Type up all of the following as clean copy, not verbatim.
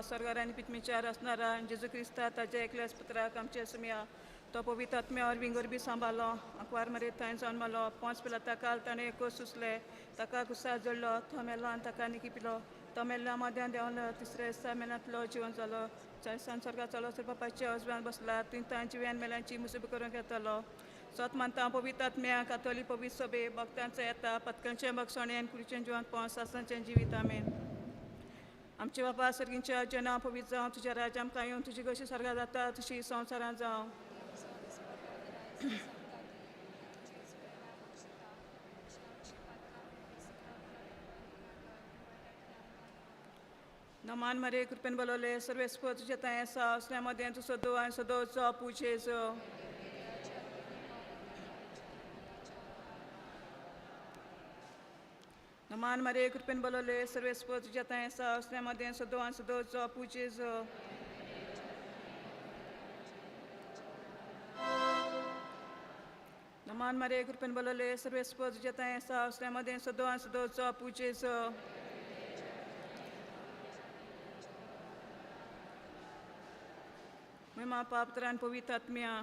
स्वर्गार आनी पितमीचार आसणारा जेजू क्रिस्ता ताच्या एकल्याच पुत्राक आमच्या सुमया तो पवित्र आत्म्यावर विंगोर बी सांबाळलो आंकवार मरे थंय जन्मलो पोंच पिला काल ताणें एकच सुचले ताका गुस्सा जडलो तो मेलो आनी ताका निकिपिलो तो मेल्ल्या मध्यान देंवलो तिसऱ्या दिसा मेल्यांतलो जिवन जालो चार स्वर्गा चलो सर बापाच्या उजव्यान बसला थंय तांची जिव्यान मेल्यांची मुसुबी करूंक येतलो सत मानता पवित्र आत्म्या कातोली पवित्र सभे भक्तांचो येता पत्कांचें बक्षणे आनी कुडीचें जिवन पोंस सासांचें जिवीत आमेन. आमचे बापा सर्गींच्या जना पवित्र जावं तुज्या राज्य आमकां येवन तुजी कशी स्वर्गां जाता तशी संवसारांत जावं. नमान मरे कृपेन बोलवले सर्वेस्पर तुज्या थंय आसा असल्या मदें तूं सदो आनी सदोचो पुजेचो. नमान मरे कृपेन बोलवले सर्वेस्पर तुज्या थंय आसा असल्या मदें सदो आनी सदोचो पुजेचो. नमान मरे कृपेन बोलवले सर्वेस्पर तुज्या थंय आसा असल्या मदें सदो आनी सदोचो पुजेचो. महिमा पापत्रान पवित्र आत्म्या.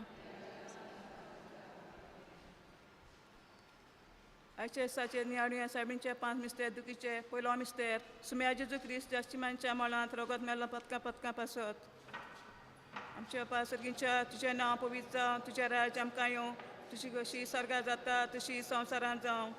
आयचे दिसाचेर नियाळुया सायबींचे 5 मिस्तेर दुखीचे. पयलो मिस्तेर सुम्या जेजू क्रिस्त जास्तीमांच्या मळांत रगत मेल्लो पदकां पदकां पासत. आमच्या बापा सर्गींच्या तुजें नांव पवित्र जावं तुजें राज्य आमकां येवं तुजी कशी स्वर्गां जाता तशी संवसारांत जावं.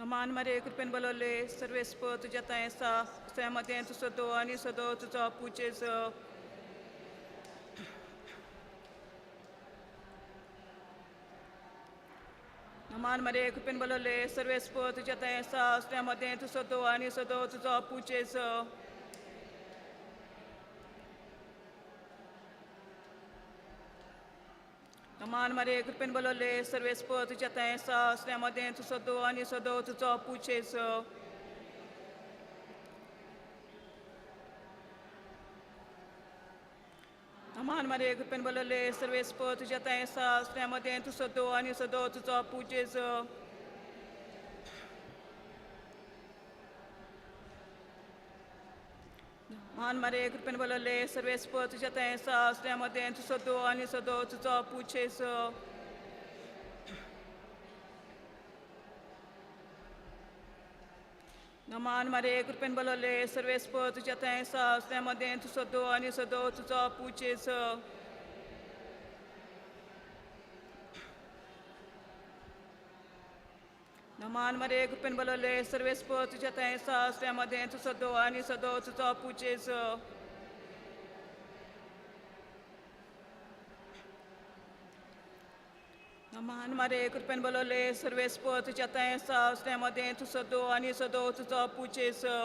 मान मरे कृपेन बोलवले सर्वेस्पर तुज्या थंय आसा त्या मदें तूं सदो आनी सदो तुजो पुजेचो. मान मरे कृपेन बोलवले सर्वेस्पर तुज्या थंय आसा त्या मदें तूं सदो आनी सदो तुजो पुजेचो. मान मरे कृपेन बोलवले सर्वेस्पर तुज्या थंय आसा असल्या मदें तूं सदो आनी सदो तुजो पुजेचो. मान मरे कृपेन बोलवले सर्वेस्पर तुज्या थंय आसा असल्या मदें तूं सदो आनी सदो तुजो पुजेचो. मान मरे कृपेन बोलवले सर्वेस्पर तुज्या थंय आसा असल्या मदें तूं सदो आनी सदो तुजो पुजेचो. मान मरे कृपेन बोलवले सर्वेस्पर तुज्या थंय आसा असल्या मदें तूं सदो आनी सदो तुजो पुजेचो. मान मरे कृपेन बोलवले सर्वेस्पर तुज्या थंय आसा असल्या मदें तूं सदो आनी सदो तुजो पुजेचो. मान मरे कृपेन बोलवले सर्वेस्पर तुज्या थंय आसा असल्या मदें तूं सदो आनी सदो तुजो पुजेचो.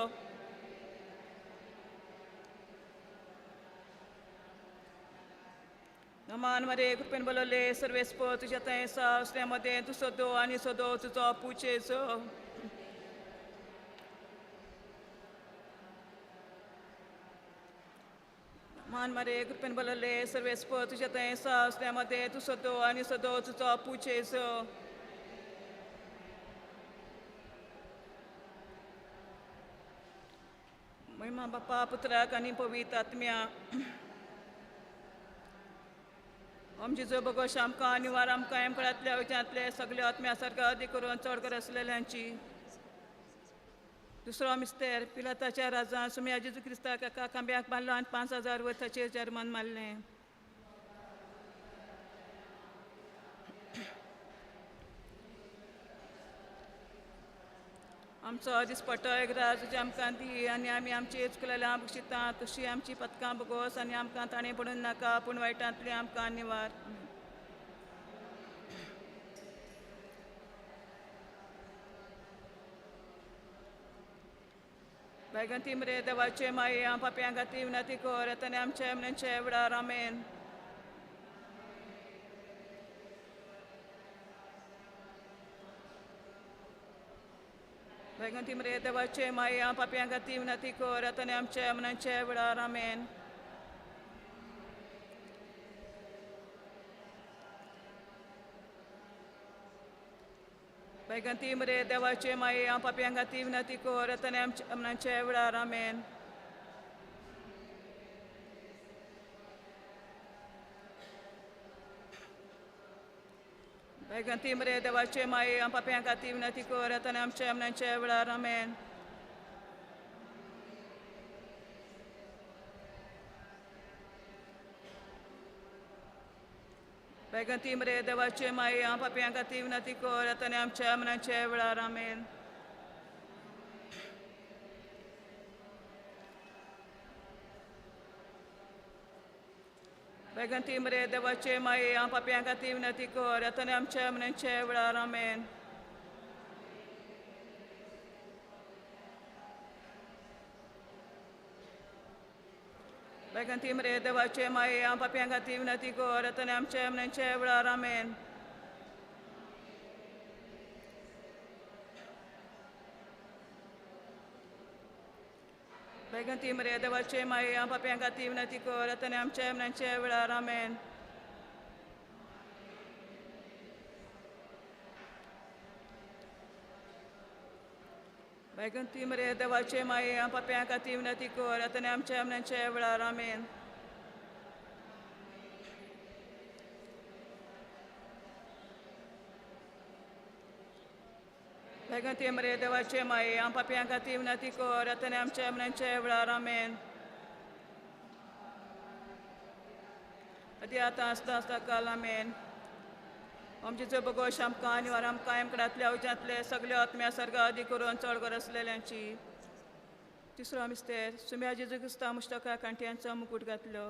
मान मरे कृपेन बोलवले सर्वेस्पर तुज्या थंय आसा असल्या मदें तूं सदो आनी सदो तुजो पुजेचो. मान मरे कृपेन बोलवले सर्वेस्पर तुज्या थंय आसा असल्या मदें तूं सदो आनी सदो तुजो पुजेचो. महिमा बापा पुत्राक आनी पवित्र आत्म्या. आमची जो बगोश आमकां आनी वार आमकां एमकळांतल्या वैजांतले सगळे आत्म्या सारक्या अदी करून चड कर आसलेल्यांची. दुसरो मिस्तेर पिलाताच्या राजान सुम्या जेजू क्रिस्ताक एका खांब्याक बांदलो आनी 5000 वयर जर्मन मारलें. आमचो दिसपट्टो एक राज तुजें आमकां दी आनी आमी आमची चुकलेल्या बक्षिता तशी आमची पदकां बगोस आनी आमकां ताणें पडून नाका पूण वायटांतलें आमकां निवार. बायगंती मरे देवाचे माये आम पापयां खातीर विनंती कर आतां आमच्या मरणाच्या वेळार आमेन. बायगंती मरे देवाचे माये आम पापयां खातीर विनंती कर आतां आमच्या मरणाच्या वेळार आमेन. बैगंती मरे देवाचे माये हांव पापयां खातीर विनंती कर आतां आनी आमच्या मरणाच्या वेळार आमेन. बैगंती मरे देवाचे माये हांव पापयां खातीर विनंती कर आतां आनी आमच्या मरणाच्या वेळार आमेन. बैगंती मरे देवाचे माये हांव पापयां खातीर विनंती कर आतां आनी आमच्या मरणाच्या वेळार आमेन. बैगंती मरे देवाचे माये हांव पापयां खातीर विनंती कर आतां आनी आमच्या मरणाच्या वेळार आमेन. बैगंती मरे देवाचे माये हांव पापयां खातीर विनंती कर आतां आनी आमच्या मरणाच्या वेळार आमेन. बैगंती मरे देवाचे माये हांव पापयां खातीर विनंती कर आतां आनी आमच्या मरणाच्या वेळार आमेन. बैगंती मरे देवाचे माये हांव पापयां खातीर विनंती कर आतां आनी आमच्या मरणाच्या वेळार आमेन. बैगंती मरे देवाचे माये हांव पापयां खातीर विनंती कर आतां आनी आमच्या मरणाच्या वेळार आमेन. आदी आतां आसता आसता काल आमेन. आमचे बगोश आमकां आनी वर आमकां आमकडांतल्या उज्यांतले सगळे आत्म्या सर्ग आदी करून चड गरज आसलेल्यांची. तिसरो मिस्तेर सुम्या जेजू क्रिस्ता मुश्तका कांट्यांचो मुकूट घातलो.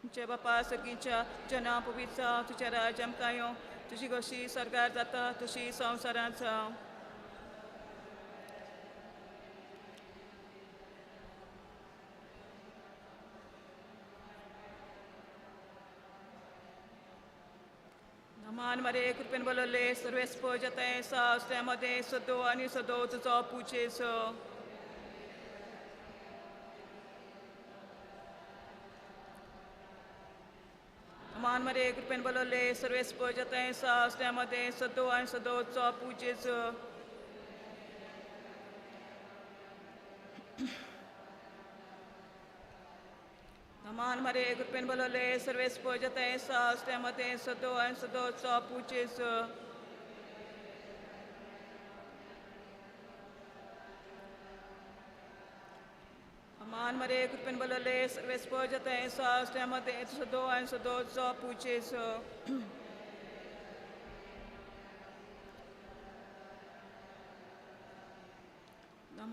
आमच्या बापा सगळींच्या जना पवित्र तुज्या राज आमकां येवं, तुजी कशी सरकार जाता तशी संवसारांत जावं. मान मरे कृपेन बोलवले सर्वेस्पर जतय सास मध्ये सदो आनी सदो तुजो पुजेचो. मान मरे कृपेन बोलवले सर्वेस्पर जतय सास मध्ये सदो आनी सदो तुजो पुजेचो. मान मरे कृपेन बोलवले सर्वेस्पर जतय सास मध्ये सदो आनी सदो तुजो पुजेचो. मान मरे कृपेन बोलवले सर्वेस्पर जतय सास मध्ये सदो आनी सदो तुजो पुजेचो.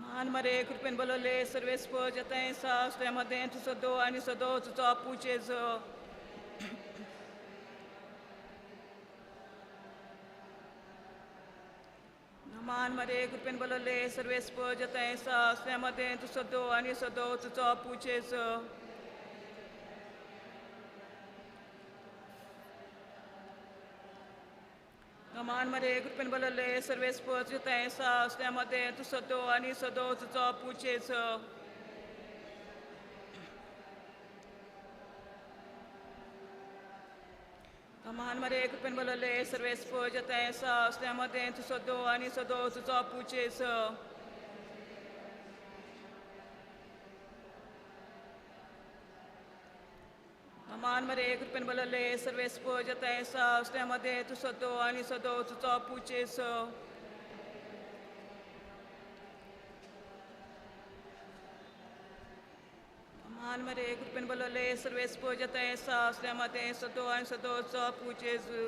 मान मरे कृपेन बोलवले सर्वेस्पर जतय सास मध्ये सदो आनी सदो तुजो पुजेचो. मान मरे कृपेन बोलवले सर्वेस्पर जतय सास मध्ये सदो आनी सदो तुजो पुजेचो. मान मरे कृपेन बोलवले सर्वेस्पर जतय सास मध्ये सदो आनी सदो तुजो पुजेचो. मान मरे कृपेन बोलवले सर्वेस्पर जतय सास मध्ये सदो आनी सदो तुजो पुजेचो. मान मरे कृपेन बोलवले सर्वेस्पर जतय सास मध्ये सदो आनी सदो तुजो पुजेचो. मान मरे कृपेन बोलवले सर्वेस्पर जतय सास मध्ये सदो आनी सदो तुजो पुजेचो.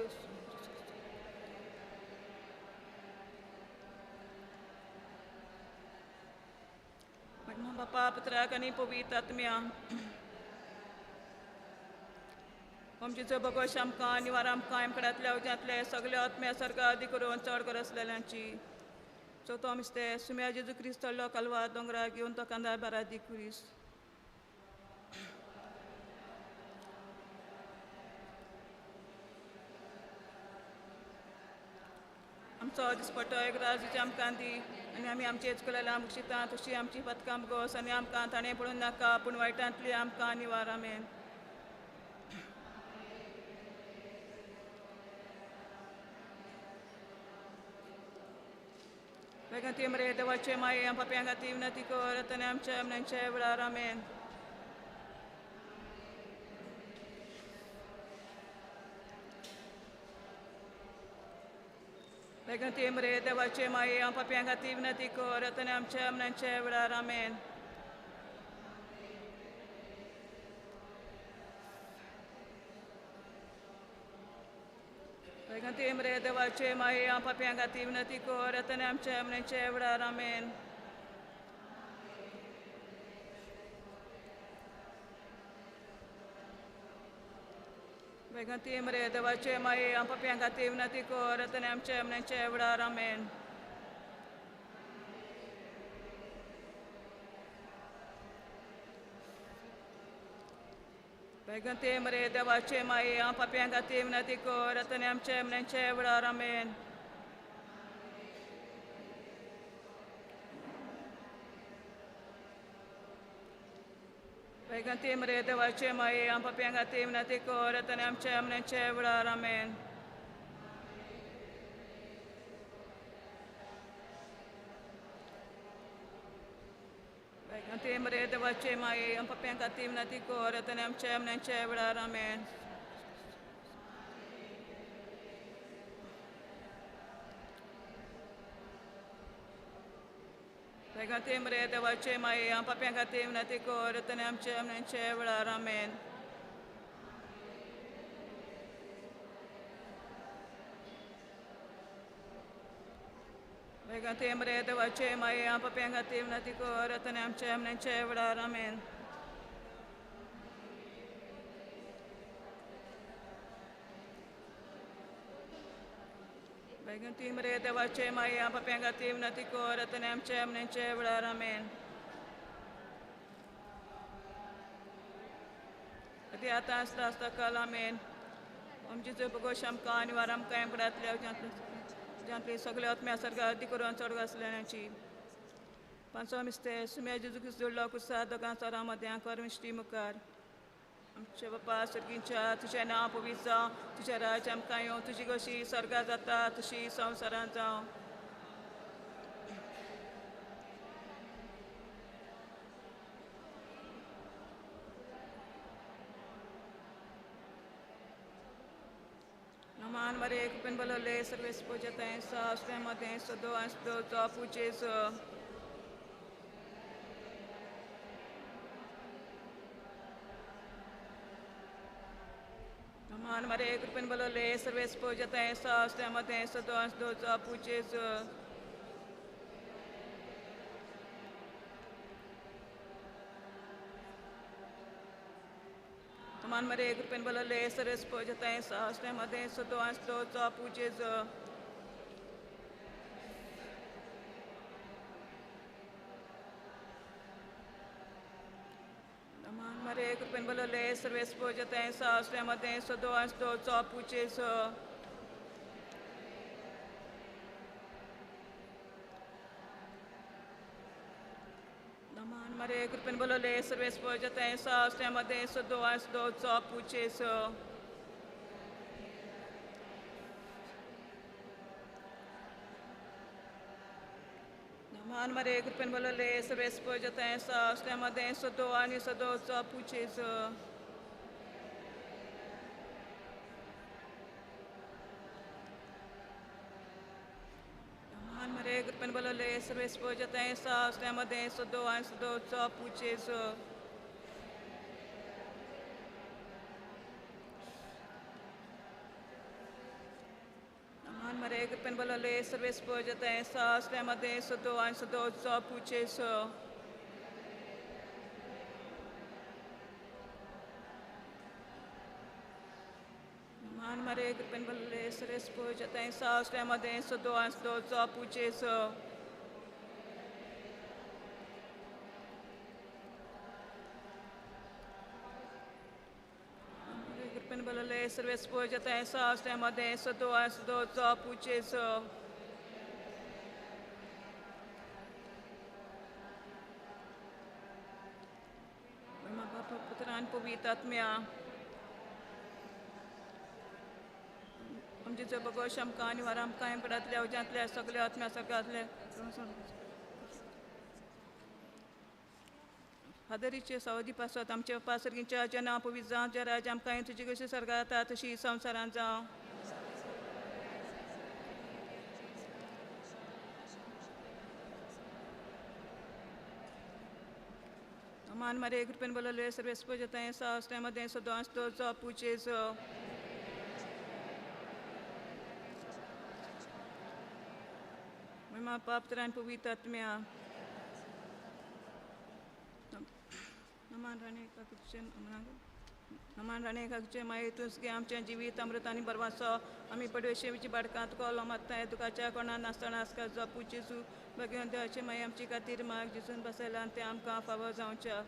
बापा पुत्राक आनी पवित्र आत्म्या आमचे बगोश आमकां आनी वार आमकां आमकडांतल्या उज्यांतले सगळे आत्म्या सर्ग आदी करून चड गरज आसलेल्यांची. चवथो मिस्तेर सुम्या जेजू क्रिस्त चडलो कालवा दोंगरार घेवन तो कांदा बारादी क्रिस्त. आमचो दिसपटो एक राजूचे आमकां दी आनी आमी आमचे चुकलेल्या मुक्षिता तशी आमची पथकां गोस आनी आमकां ताणें पडून नाका पूण वायटांतली आमकां निवार आमेन. बेगीन मरे देवाचे माये आम पापयां खातीर विनंती कर आतां आनी आमच्या मरणाच्या वेळार. आमेन. बेगीन मरे देवाचे माये आम पापयां खातीर विनंती कर आतां आनी आमच्या मरणाच्या वेळार. आमेन. बेगीन मरे देवाचे माये आम पापयां खातीर विनंती कर आतां आनी आमच्या मरणाच्या वेळार. आमेन. बेगीन मरे देवाचे माये आम पापयां खातीर विनंती कर आतां आनी आमच्या मरणाच्या वेळार. आमेन. बेगीन मरे देवाचे माये आम पापयां खातीर विनंती कर आतां आनी आमच्या मरणाच्या वेळार. आमेन. बेगीन मरे देवाचे माये आम पापयां खातीर विनंती कर आतां आनी आमच्या मरणाच्या वेळार. आमेन. बेगीन मरे देवाचे माये आम पापयां खातीर विनंती कर आतां आनी आमच्या मरणाच्या वेळार. आमेन. बेगीन मरे देवाचे माये आम पापयां खातीर विनंती कर आतां आनी आमच्या मरणाच्या वेळार. आमेन. बेगीन मरे देवाचे माये आम पापयां खातीर विनंती कर आतां आनी आमच्या मरणाच्या वेळार. आमेन. बेगीन मरे देवाचे माये आम पापयां खातीर विनंती कर आतां आनी आमच्या मरणाच्या वेळार. आमेन. आतां आतां आसता आसता काल. आमेन. आमची जो भगवश आमकां आनी वार आमकां एमकडांतल्या जांतले सगळे आत्म्या सारक्या अर्दी करून चड आसलेल्यांची पांचो मिस्ते सुम्या जेजू क्रिस्त जोडलो कुसा दोगां चोरां मदें करमिश्टी मुखार. आमच्या बापा सर्गींच्या तुजें नांव पवित्र जावं, तुजें राज्य आमकां येवं, तुजी कशी स्वर्गां जाता तशी संवसारांत जावं. मान मरे कृपेन बोलवले सर्वेस पूजताय सासरे मदें सदो आसदो जो पूजेस. मान मरे कृपेन बोलवले सर्वेस पूजताय सासरे मदें सदो आसदो जो पूजेस. मान मरे कृपेन बोलवले सर्वेस पूजताय सासरे मदें सदो आसदो जो पूजेस. मान मरे कृपेन बोलवले सर्वेस पूजताय सासरे मदें सदो आसदो जो पूजेस. मान मरे कृपेन बोलवले सर्वेस पूजताय सासरे मदें सदो आसदो जो पूजेस. मान मरे कृपेन बोलवले सर्वेस पूजताय सासरे मदें सदो आनी सदो जो पूजेस. मान मरे कृपेन बोलवले सर्वेस पूजताय सासरे मदें सदो आनी सदो जो पूजेस. मान मरे कृपेन बोलवले सर्वेस पूजताय सासरे मदें सदो आनी सदो जो पूजेस. मान मरे कृपेन बोलवले सर्वेस पूजताय सासरे मदें सदो आनी सदो जो पूजेस. कृपेन बोलवले सर्वेस पूजताय सासरे मदें सदो आनी सदो जो पूजेस. बापा पुत्रान पवित्र आत्म्या आमचे जबगोश आमकां आनी वार आमकां पडातल्या उज्यांतल्या सगल्या आत्म्या सगळ्यांतले फादरीचे सावदी पासत आमच्या पासर्गींच्या जना पवित्र जावं जे राज आमकां तुजी कशी सर्गात जाता तशी संवसारांत जावं. मान मारे कृपेन बोलले सर्वेस्प जताय सावस्ते मध्ये सदांच तो जपूचेच. महिमा पाप त्राण पवित्र आत्म्या. नमान राणे काकुचे नमान राणे काकुचे माये तूंच गे आमचें जिवीत अमृत आनी बरवासो आमी पडवेशेची बाडकां तुका लोमाताय तुकाच्या कोणा नासतना आसका जपू जेजू बगेवन देवाचे माये आमची खातीर माग जेजून बसयला आनी तें आमकां फावो जावच्या.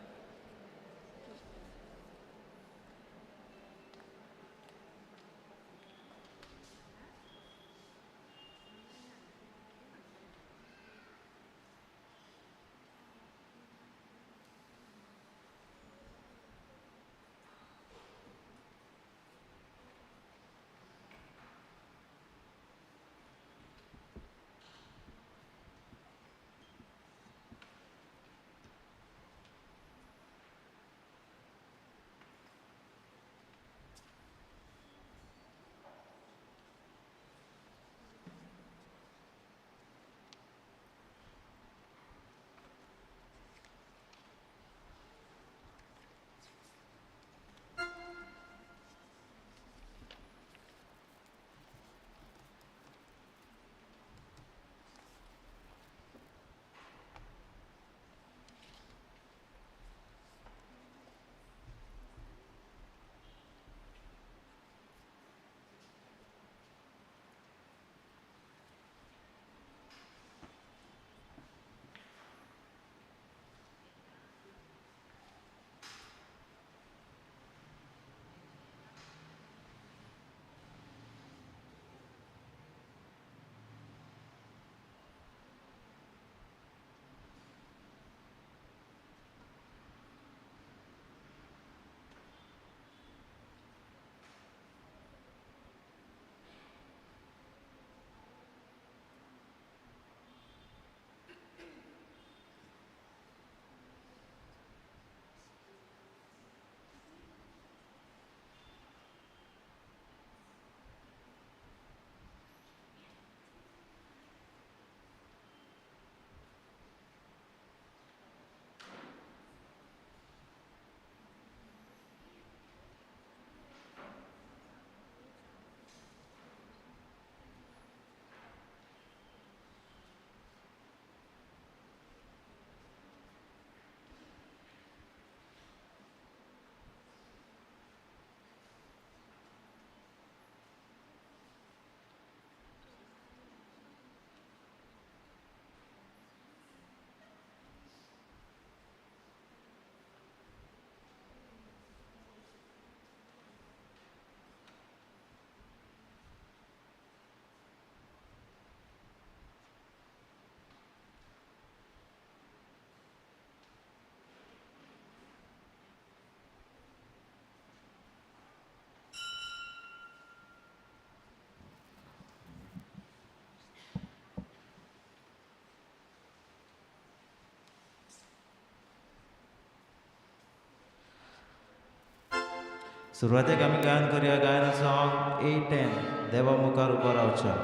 सुरवातेक आमी गायन करूया गायन सॉंग 810 देवा मुखार उबो रावच्या.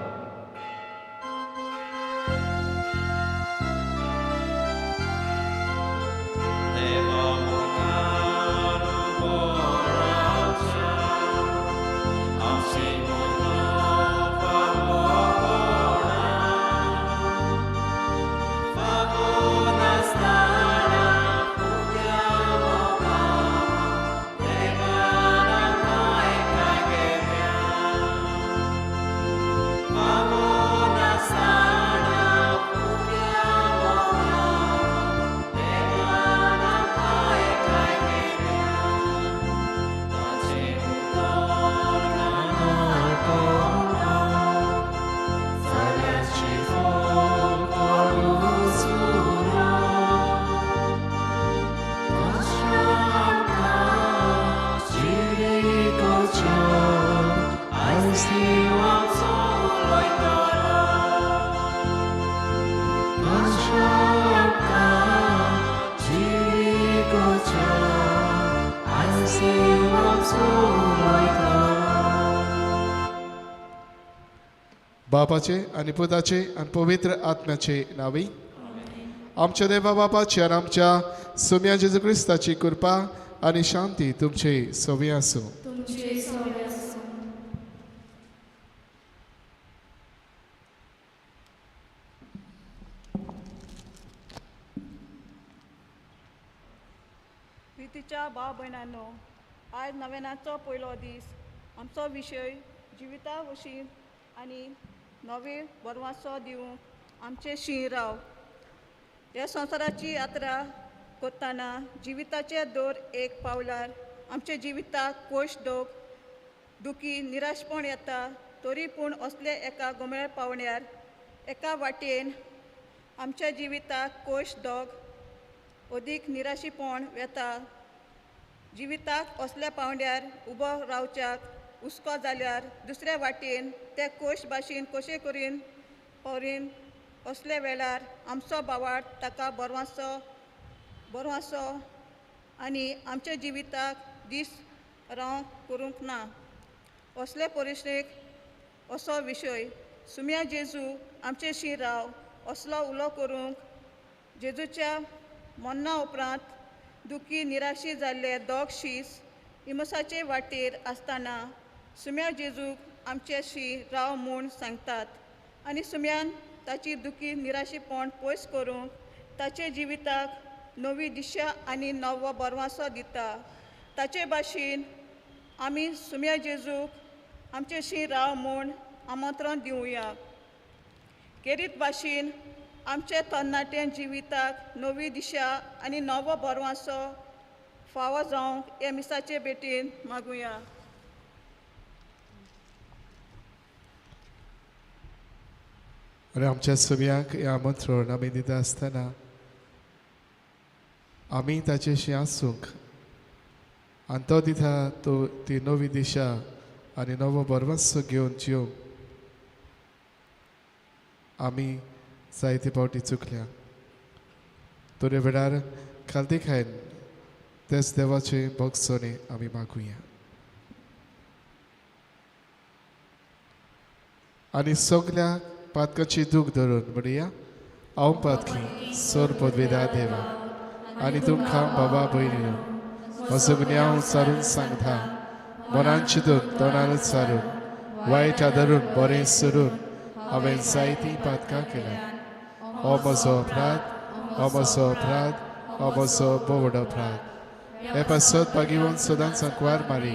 देवा मुखार उबो रावच्या आमची मनां फावो कोणा फावो नासतना फुग्या मुखार देवान आमकां एकठांय केल्या. बापाचे आनी पुताचे आनी पवित्र आत्म्याचे नांवी. आमच्या देवा बापाची आनी आमच्या सुम्या जेजू क्रिस्ताची कृपा आनी शांती तुमचे सवी आसूं. प्रितीच्या भाव भयणांनो, आयज नव्यानाचो पयलो दीस. आमचो विशय जिविता वशीं आनी नवे बरवासो दिवंक आमचे शीं राव. ह्या संवसाराची यात्रा करतना जिविताचे दर एक पावलार आमच्या जिविताक कोश दोख दुखी निराशपण येता, तरी पूण असले एका गोमेळ पावण्यार एका वाटेन आमच्या जिविताक कोश दोग अदीक निराशीपण येता. जिविताक असल्या पावंड्यार उबो रावच्याक हुस्को जाल्यार दुसऱ्या वाटेन ते कोश भाशेन कशें करीन परीन असल्या वेळार आमचो बावाड ताका बरो आसो आनी आमच्या जिविताक दीस रावंक करूंक ना. असले परिशेक असो विशय सुम्या जेजू आमचे शी राव असलो उलो करूंक जेजूच्या मरणा उपरांत दुखी निराशी जाल्ले दोग शीस इमसाचे वाटेर आसतना सुम्या जेजूक आमचे शी राव म्हूण सांगतात आनी सुम्यान ताची दुखी निराशीपण पयस करूंक ताचे जिविताक नवी दिशा आनी नवो बरवासो दिता. ताचे भाशेन आमी सुम्या जेजूक आमचे शी राव म्हूण आमंत्रण दिवया. केरीत भाशेन आमचे तरणाटे जिविताक नवी दिशा आनी नवो बरवासो फावो जावंक ह्या मिसाचे भेटीन मागुया. आनी आमच्या सुम्याक हें आमंत्रण आमी दिता आसतना आमी ताचेशी आसूंक आनी तो दिता तो ती नवी दिशा आनी नवो बरवासो घेवन जिवंक आमी जायते फावटी चुकल्या. तरी वेळार खालती खायन तेच देवाचे भोगसणे आमी मागुया. आनी सगल्या पातकाची दूख धरून म्हणया, हांव पातकी सोर पदवेदा देवा आनी तुमकां बाबा भयणीनो म्हजो गुन्यांव सारून सांगता, मनान चिंतून तोंडान सारून वायट आदरून बरें सरून हांवें जायतीं पातकां केल्यात. हो म्हजो अपराध, हो म्हजो अपराध, हो म्हजो भोव अपराध. हे पासत बागीवन सदांच संकवार मारी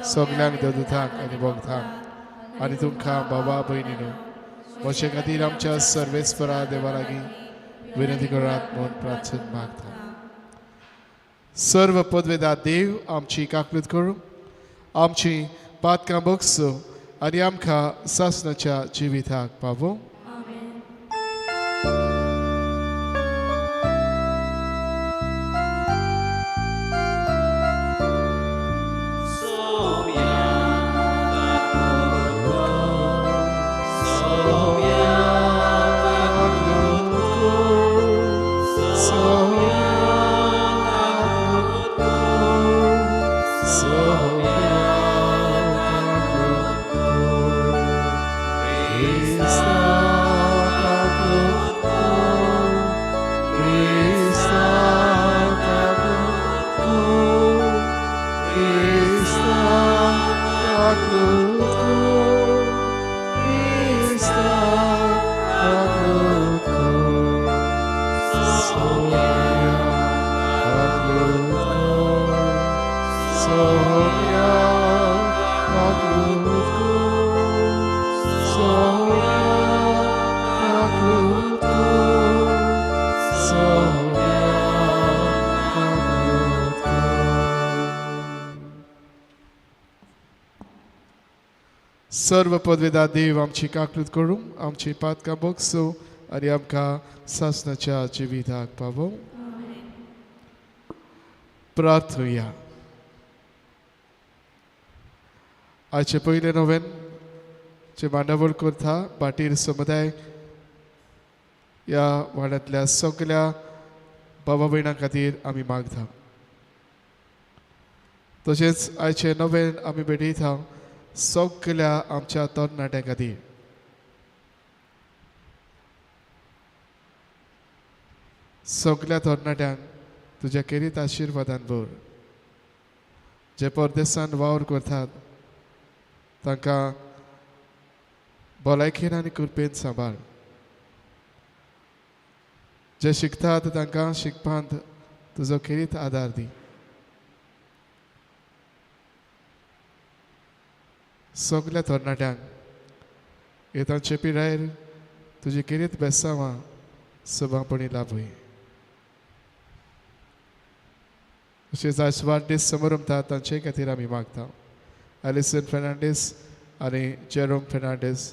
सगल्यांक ददुतांक आनी भोगतांक आनी तुमकां बाबा भयणीनो म्हजे खातीर आमच्या सर्वेस्परा देवा लागीं विनंती करात म्हूण प्रार्थना मागता. सर्व पदवेदा देव आमची काकलूत करूं, आमची पातकां भोगसूं आनी आमकां सासणाच्या जिविताक पावोवं. सर्व पदवेदा देव आमची काकलूत करूं, आमची पातकां भोगसूं आनी आमकां सासणाच्या जिविताक पावोवं. प्रार्थुया. आयचे पयलें नोवेन जे मांडावळ करता भाटीर समुदाय ह्या वाड्यांतल्या सगल्या बाबा भयणां खातीर आमी मागता. तशेंच आयचे नोवेन आमी भेटयता सगल्या आमच्या तरणाट्यां खातीर. सगल्या तरणाट्यांक तुज्या खेरीत आशिर्वादान भर. जे परदेसान वावर करतात तांकां भलायकेन आनी कृपेन सांबाळ. जे शिकतात तांकां शिकपांत तुजो खेरीत आदार दी. सगल्या तरणाट्यांक हे तांचे पिरायेर तुजी खेरीत बेसांवां सभापणी लाभय. तशेंच आज वाडदीस समारंभतात तांचे खातीर आमी मागता. एलिसन फेर्नांडीस आनी जेरोम फेर्नांडीस,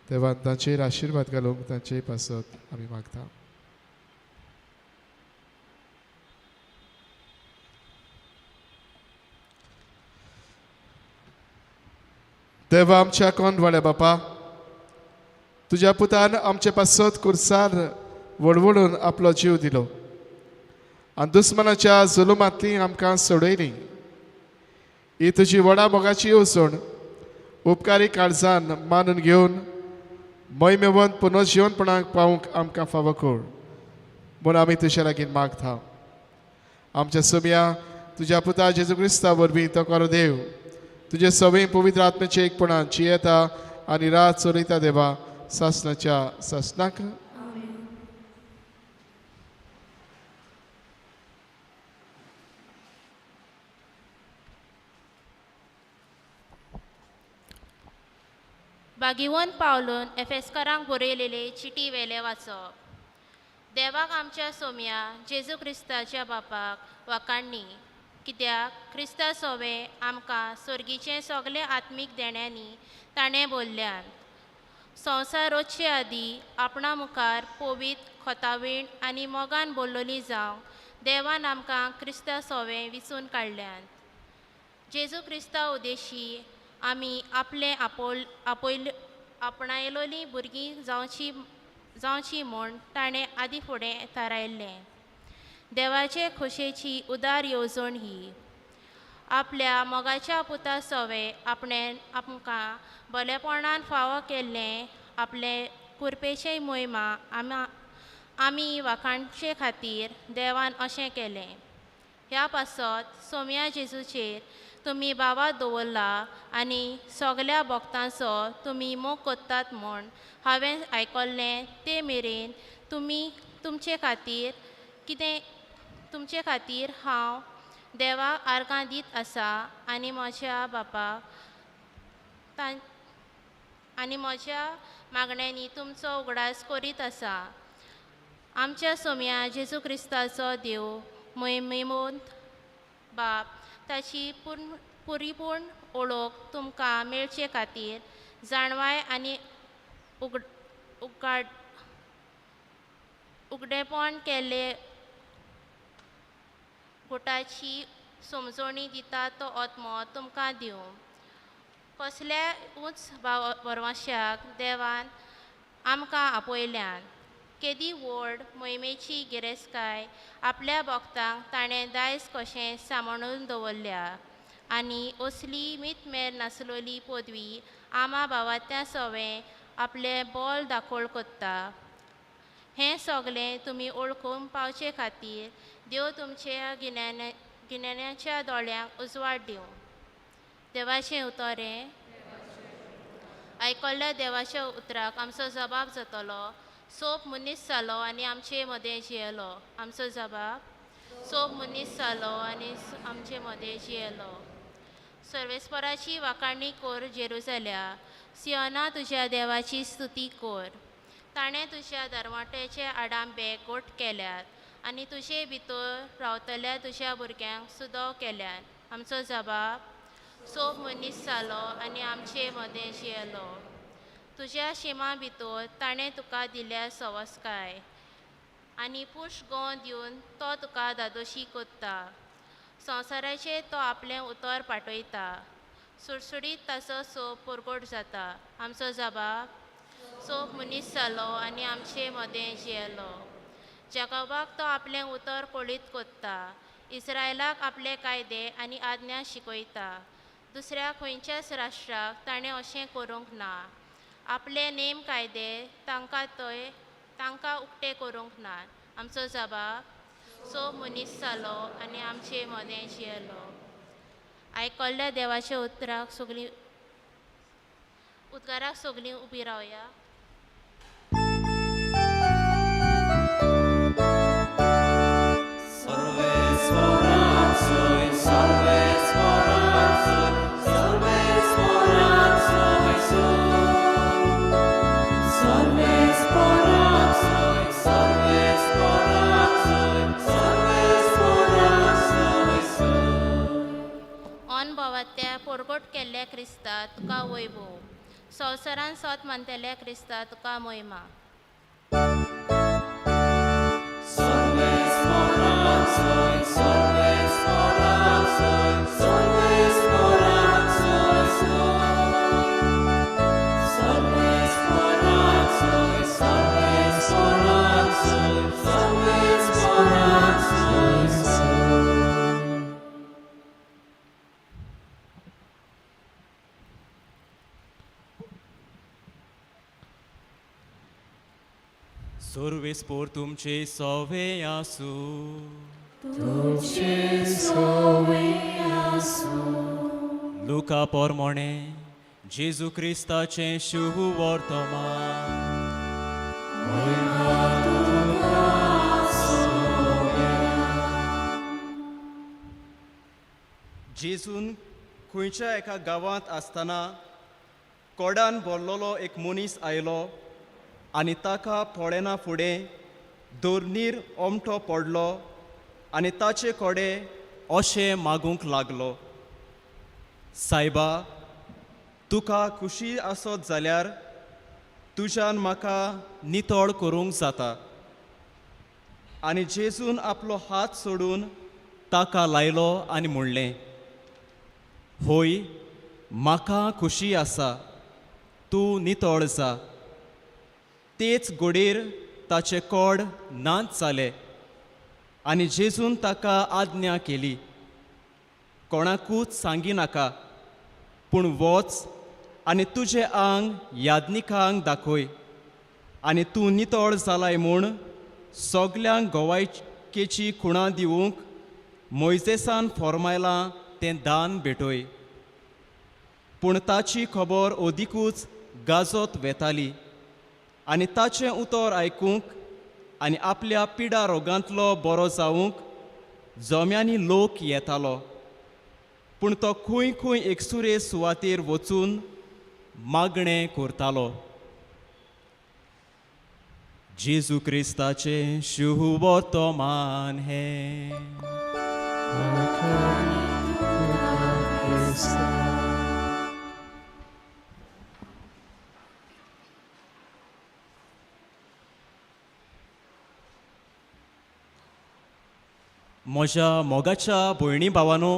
देवान तांचेर आशिर्वाद घालूंक तांचे पासत आमी मागता. देवा आमच्या कोंडवाड्या बापा, तुज्या पुतान आमचे पासत कुर्सार वडवडून आपलो जीव दिलो आनी दुस्मनाच्या जुलुमांतली आमकां सोडयली. ही तुजी व्हडा मोगाची येवजण उपकारी काळजान मानून घेवन मोहिमेवंत पुनर्जिवनपणाक पावूंक आमकां फावो कर म्हूण आमी तुज्या लागीं मागता. आमच्या सोम्या तुज्या पुता जेजू क्रिस्ता वरवीं तो खरो देव तुजे सवय पवित्र आत्म्याचे एकपणान जियेता आनी रात चलयता देवा सासणाच्या सासणाक. बागिवन पावलून एफेस्करांक बरयलेले चिटी वेले वाचप. देवाक आमच्या सोम्या जेजू क्रिस्ताच्या बापाक वाकाणणी, कित्याक क्रिस्ता सोवे आमकां सर्गीचें सगळें आत्मीक देण्यांनी ताणें बोल्ल्यान. संवसार रोजचे आदीं आपणा मुखार पवित्र खोतावीण आनी मोगान बोल्लोली जावंक देवान आमकां क्रिस्ता सोवे विचून काडल्यान. जेजू क्रिस्ता उद्देशी आमी आपलें आपणायलोलीं भुरगीं जावची म्हूण ताणें आदीं फुडें थारायल्लें. देवाचे खोशेची उदार येवजण ही. आपल्या मोगाच्या पुता सोवे आपणें आमकां बरेपणान फावो केल्लें आपले कुरपेचे मोहिमा आमी वाखाणचे खातीर देवान अशें केलें. ह्या पासत सोम्या जेजूचेर तुमी बाबा दवरला आनी सगल्या भक्तांचो तुमी मोग करतात म्हूण हांवें आयकल्लें ते मेरेन तुमी तुमचे खातीर कितें तुमचे खातीर हांव देवाक आर्गां दीत आसा आनी म्हज्या बापाक आनी म्हज्या मागण्यांनी तुमचो उगडास करीत आसा. आमच्या सोम्या जेजू क्रिस्ताचो देव मोहिमेवंत बाप ताची परिपूर्ण ओळख तुमकां मेळचे खातीर जाणवाय आनी उगडेपण केल्ले गुटाची समजणी दिता तो आत्मो तुमकां दिवं. कसल्या उंच भरवंशाक देवान आमकां आपयल्यान केदी व्हड मोहिमेची गिरेस्तकाय आपल्या भक्तांक ताणें दायज कशें सांबाळून दवरल्या आनी असली मितमेर नासलोली पदवी आमा भावात्या सवें आपलें बोल दाखोळ करता. हें सगळें तुमी वळखूंक पावचे खातीर देव तुमच्या गिन्यानाच्या दोळ्यांक उजवाड दिवं. देवाचें उतर हें आयकल्ल्या देवाच्या उतराक आमचो जबाब जातलो. सोप मनीस जालो आनी आमचे मदें जियेलो. आमचो जबाब सोप मनीस जालो आनी आमचे मदें जियेलो. सर्वेस्पराची वाखाणी कर जेरुजाल्या, सियोना तुज्या देवाची स्तुती कर. ताणें तुज्या दरवाट्याचे आडांबे गोट केल्यात आनी तुजे भितर रावतल्या तुज्या भुरग्यांक सुदव केल्यात. आमचो जबाब सोप मनीस जालो आनी आमचे मदें जियेलो. तुज्या शिमा भितर ताणें तुका दिल्या सवसकाय आनी पुश गोंव दिवन तो तुका धादोशी कोत्ता. संवसाराचेर तो आपलें उतर पाठयता, सुडसुडीत ताचो सोप परगट जाता. आमचो जबाब सोप मनीस जालो आनी आमचे मदें जियेलो. जॅकॉबाक तो आपलें उतर कळीत कोत्ता, इस्रायलाक आपले कायदे आनी आज्ञा शिकयता. दुसऱ्या खंयच्याच राष्ट्राक ताणें अशें करूंक ना. आपले नेम कायदे तांकां उक्ते करूंक ना. आमचो जबाब सोब मनीस जालो आनी आमचे मदें जियेलो. आयकल्ल्या देवाच्या उतराक सगळीं उतराक सगळीं उबी रावया. अनभवांतल्या पोरगोट केल्ल्या क्रिस्ता तुका वैभव, संवसारान सोत मानतल्या क्रिस्ता तुका मोहिमा. सर्वेस्पोर तुमचे सोवे आसूं. तुमचे सोवे आसूं. लुका पोरमोणे जेजू क्रिस्ताचें शुभ वर्तमान. जेजून खंयच्या एका गांवांत आसतना कोडान भरलेलो एक मनीस आयलो आनी ताका पळयना फुडें दोर्नीर ओमठो पडलो आनी ताचे कडेन अशें मागूंक लागलो, सायबा, तुका खुशी आसत जाल्यार तुज्यान म्हाका नितळ करूंक जाता. आनी जेजून आपलो हात सोडून ताका लायलो आनी म्हणलें, होय, म्हाका खुशी आसा, तूं नितळ जा. तेच गोडेर ताचे कोड नाच जाले आनी जेजून ताका आज्ञा केली, कोणाकूच सांगिनाका, पूण वच आनी तुजें आंग याज्ञिकांक दाखय आनी तूं नितळ जालाय म्हूण सगल्यांक गोवायकेची खुणां दिवंक मोयजेसान फॉर्मायलां तें दान भेटय. पूण ताची खबर अदिकूच गाजत वेताली आनी ताचें उतर आयकूंक आनी आपल्या पिडा रोगांतलो बरो जावंक जम्यांनी लोक येतालो. पूण तो खंय खंय एकसुरे सुवातेर वचून मागणें करतालो. जेजू क्रिस्ताचें शुभ वर्तमान हें. म्हज्या मोगाच्या भयणी भावानो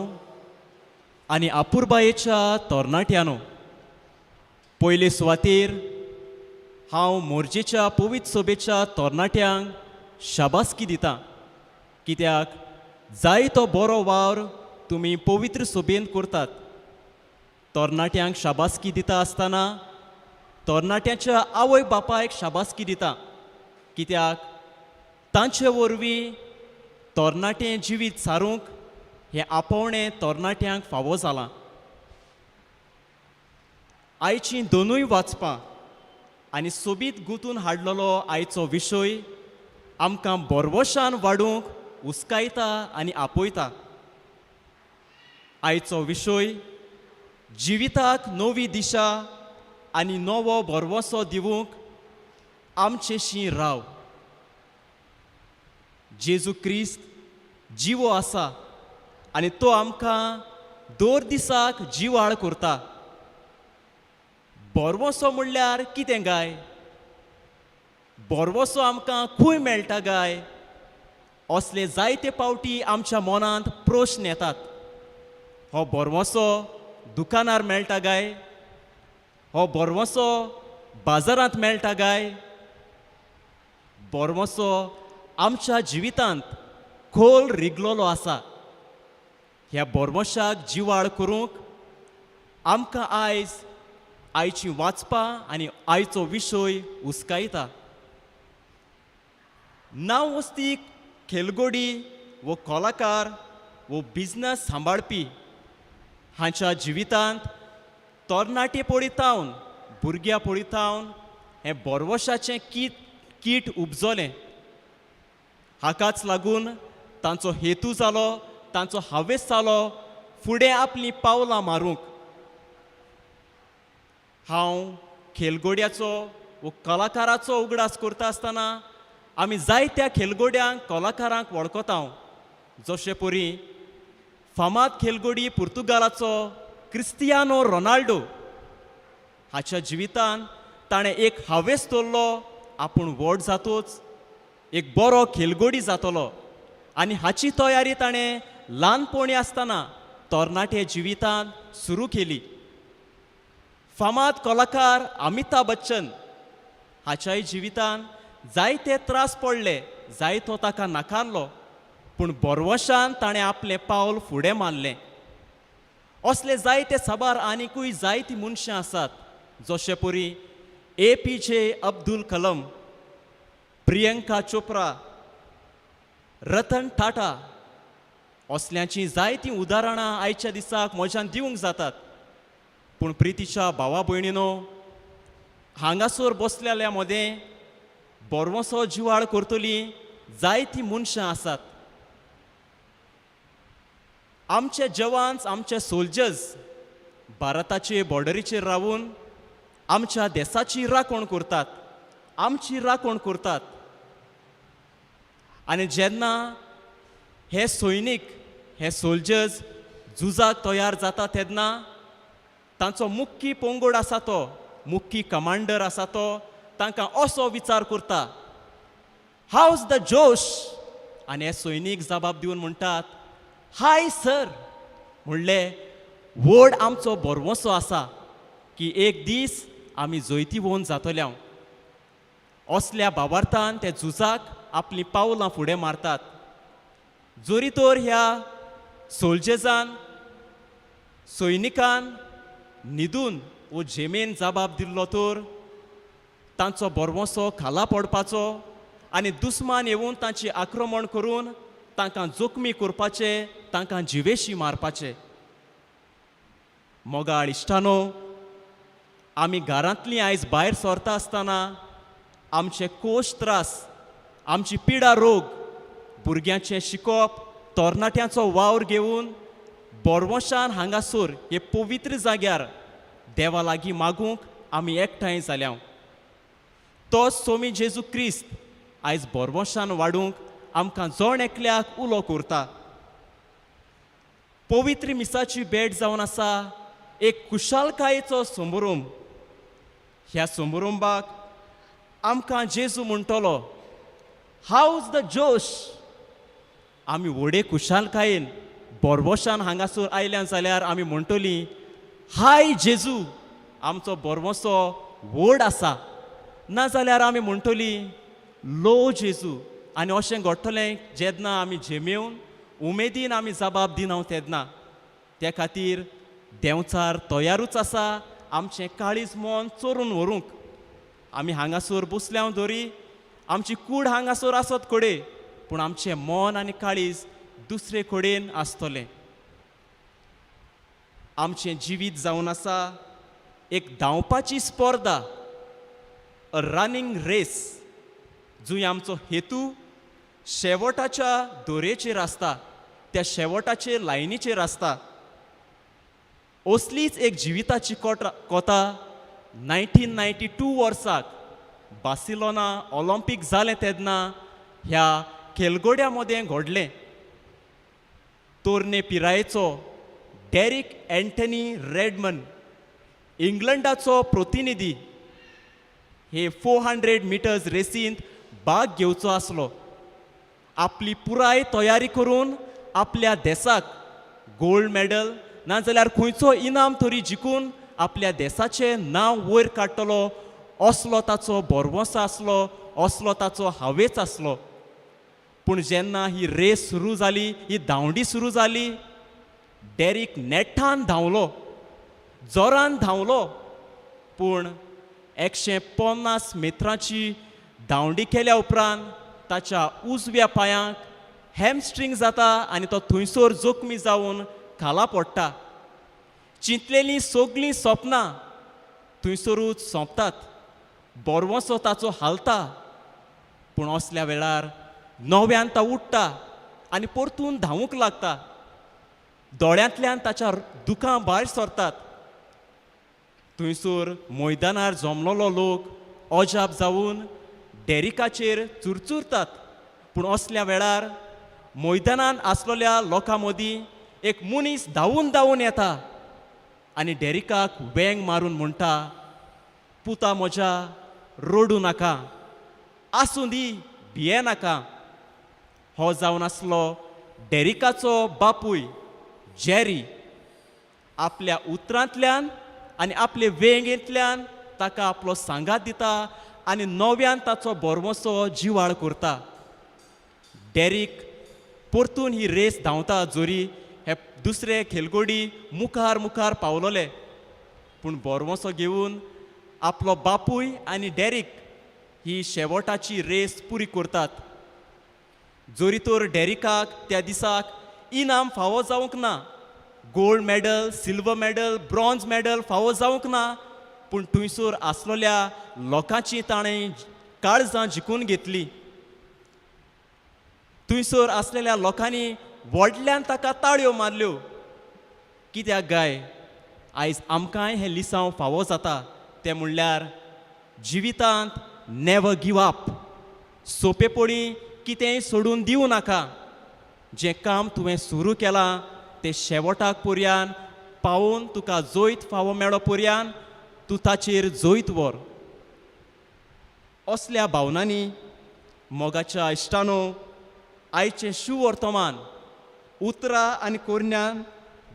आनी आपुरबायेच्या तरणाट्यानो, पयले सुवातेर हांव मोरजेच्या पवित्र सोबेच्या तरणाट्यांक शाबासकी दितां, कित्याक जाय तो बरो वावर तुमी पवित्र सोबेंत करतात. तरणाट्यांक शाबासकी दिता आसतना तरणाट्यांच्या आवय बापायक शाबासकी दिता, कित्याक तांचे वरवीं तरणाटें जिवीत सारूंक हें आपोवणें तरणाट्यांक फावो जालां. आयचीं दोनूय वाचपां आनी सोबीत गुंतून हाडलेलो आयचो विशय आमकां बरवशान वाडूंक उस्कायता आनी आपयता. आयचो विशय जिविताक नवी दिशा आनी नवो भरवसो दिवंक आमचेशी राव. जेजू क्रिस्त जिवो आसा आनी तो आमकां दर दिसाक जिवाळ करता. भरवसो म्हणल्यार कितें गाय? भरवसो आमकां खंय मेळटा गाय? असले जायते पावटी आमच्या मनांत प्रश्न येतात. हो भरवसो दुकानार मेळटा गाय? हो भरवसो बाजारांत मेळटा गाय? भरवसो आमच्या जिवितांत खोल रिगलोलो आसा. ह्या भरवशाक जिवाळ करूंक आमकां आयज आयची वाचपां आनी आयचो विशय उस्कायता. नांव वस्ती खेलगोडी वो कलाकार वो बिजनस सांबाळपी हांच्या जिवितांत तरणाटे पळयतावन भुरग्यां पळयतावन हें बोरवशाचें कीट कीट उपजलें. हाकाच लागून तांचो हेतू जालो, तांचो हावेस जालो फुडें आपलीं पावलां मारूंक. हांव खेलगोड्याचो वो कलाकाराचो उगडास करता आसतना आमी जायत्या खेलगोड्यांक, कलाकारांक वळखता, जशे परी फामाद खेलगोडी पुर्तुगालाचो क्रिस्तियानो रोनाल्डो. हाच्या जिवितान ताणें एक हावेस दवरलो, आपूण व्हड जातोच एक बरो खेलगोडी जातलो आनी हाची तयारी ताणें ल्हानपणी आसतना तरणाटे जिवितांत सुरू केली. फामाद कलाकार अमिताभ बच्चन हाच्याय जिवितान जायते त्रास पडले, जायतो ताका नाकारलो, पूण बोरवशान ताणें आपलें पावल फुडें मारलें. असले जायते साबार आनिकूय जायतीं मनशां आसात, जशे परी APJ Abdul Kalam, Priyanka Chopra, Ratan Tata. असल्यांचीं जायतीं उदाहरणां आयच्या दिसाक म्हज्यान दिवंक जातात. पूण प्रितीच्या भावा भयणीनो, हांगासर बसलेल्या मदें बोरवसो जिवाळ करतलीं जायतीं मनशां आसात. आमचे जवान्स, आमचे सोल्जर्स भारताचे बॉर्डरीचेर रावून आमच्या देसाची राखण करतात, आमची राखण करतात. आनी जेन्ना हे सैनीक, हे सोल्जर्स झुजाक तयार जाता तेन्ना तांचो मुख्य पंगड आसा, तो मुख्य कमांडर आसा, तो तांकां असो विचार करता, "How's the josh?" आनी हे सैनीक जबाब दिवन म्हणटात, "हाय सर." म्हणले व्हड आमचो भरवंसो आसा की एक दीस आमी जैतिवंत जातले. असल्या भावार्थान ते झुजाक आपलीं पावलां फुडें मारतात. जरी तर ह्या सोल्जर्सान, सैनिकान न्हिदून वो झेमेन जबाब दिल्लो तर तांचो भरवंसो खाला पडपाचो आनी दुस्मान येवन तांची आक्रमण करून तांकां जखमी करपाचे, तांकां जिवेशी मारपाचे. मोगाळ इश्टानो, आमी घरांतलीं आयज भायर सरता आसतना आमचे कोश त्रास, आमची पिडा रोग, भुरग्यांचें शिकोवप, तरणाट्यांचो वावर घेवन बोरवशान हांगासर हे पवित्र जाग्यार देवा लागीं मागूंक आमी एकठांय जाल्या. तोच सोमी जेजू क्रिस्त आयज बोरवशान वाडूंक आमकां जण एकल्याक उलो करता. पवित्र मिसाची भेट जावन आसा एक खुशालकायेचो समारंभ. ह्या समारंभाक आमकां जेजू म्हणटलो, "How's the josh?" आमी व्हडे खुशालकायेन बोरवशान हांगासर आयल्या जाल्यार आमी म्हणटलीं, "हाय जेजू, आमचो बोरवसो व्हड आसा." नाजाल्यार आमी म्हणटलीं, "लो जेजू." आनी अशें घडटलें जेन्ना आमी झेमेवन उमेदीन आमी जबाब दिना तेन्ना. त्या खातीर देंवचार तयारूच आसा आमचें काळीज मन चोरून व्हरूंक. आमी हांगासर बसल्या दरी आमची कूड हांगासर आसत कडेन, पूण आमचें मन आनी काळीज दुसरे कडेन आसतलें. आमचें जिवीत जावन आसा एक धांवपाची स्पर्धा, अ रनिंग रेस, जंय आमचो हेतू शेवटाच्या दोरेचेर आसता, त्या शेवटाचे लायनीचेर आसता. असलीच एक जिविताची कोटा कोता 1992 वर्साक बार्सिलोना ऑलिम्पीक जालें तेन्ना ह्या खेलगड्या मदें घडलें. तरणे पिरायेचो डेरिक एंटनी रेडमन, इंग्लंडाचो प्रतिनिधी, हे 400 मिटर्स रेसींत भाग घेवचो आसलो. आपली पुराय तयारी करून आपल्या देसाक गोल्ड मॅडल नाजाल्यार खंयचो इनाम तरी जिखून आपल्या देसाचें नांव वयर काडटलो असलो ताचो भरवंसो आसलो, असलो ताचो हावेस आसलो. पूण जेन्ना ही रेस सुरू जाली, ही धांवडी सुरू जाली, डेरीक नेटान धांवलो, जोरान धांवलो, पूण 150 मित्रांची धांवडी केल्या उपरांत ताच्या उजव्या पांयांक हॅमस्ट्रींग जाता आनी तो थंयसर जखमी जावन खाला पडटा. चिंतलेलीं सगलीं सपनां थंयसरूच सोंपतात. बोरवोसो ताचो हालता. पूण असल्या वेळार नव्यान तो उठ्ठा आनी परतून धांवूंक लागता. दोळ्यांतल्यान ताच्या दुकां भायर सरतात. थंयसर मैदानार जमलेलो लोक अजाप जावन डॅरिकाचेर चुरचुरतात. पूण असल्या वेळार मैदानांत आसलेल्या लोकां मदीं एक मनीस धांवून धांवून येता आनी डॅरिकाक वेंग मारून म्हणटा, पुता म्हज्या, रडूं नाका, आसूं दी, भिये नाका. हो जावन आसलो डॅरिकाचो बापूय जेरी. आपल्या उतरांतल्यान आनी आपले वेंगेंतल्यान ताका आपलो सांगात दिता आनी नव्यान ताचो बोरवोसो जिवाळ करता. डॅरीक परतून ही रेस धांवता जोरी हे दुसरे खेलगोडी मुखार मुखार पावलोले, पूण बोरवोसो घेवन आपलो बापूय आनी डॅरीक ही शेवटाची रेस पुरी करतात. जोरी तर डॅरिकाक त्या दिसाक इनाम फावो जावंक ना, gold medal, silver medal, bronze medal फावो जावंक ना, पूण थंयसर आसलेल्या लोकांची ताणें काळजां जिखून घेतली. थंयसर आसलेल्या लोकांनी व्हडल्यान ताका ताळयो मारल्यो. कित्याक गाय आयज आमकांय हें लिसांव फावो जाता तें म्हणल्यार जिवितांत नेवर गिव अप. सोंपेपणी कितेंय सोडून दिवं नाका. जें काम तुवें सुरू केलां तें शेवटाक पर्यान पावोवन तुका जैत फावो मेळो पर्यान तूं ताचेर जैत व्हर. असल्या भावनांनी मोगाच्या इश्टानो, आयचें शुवर्तमान उतरां आनी कोरण्यान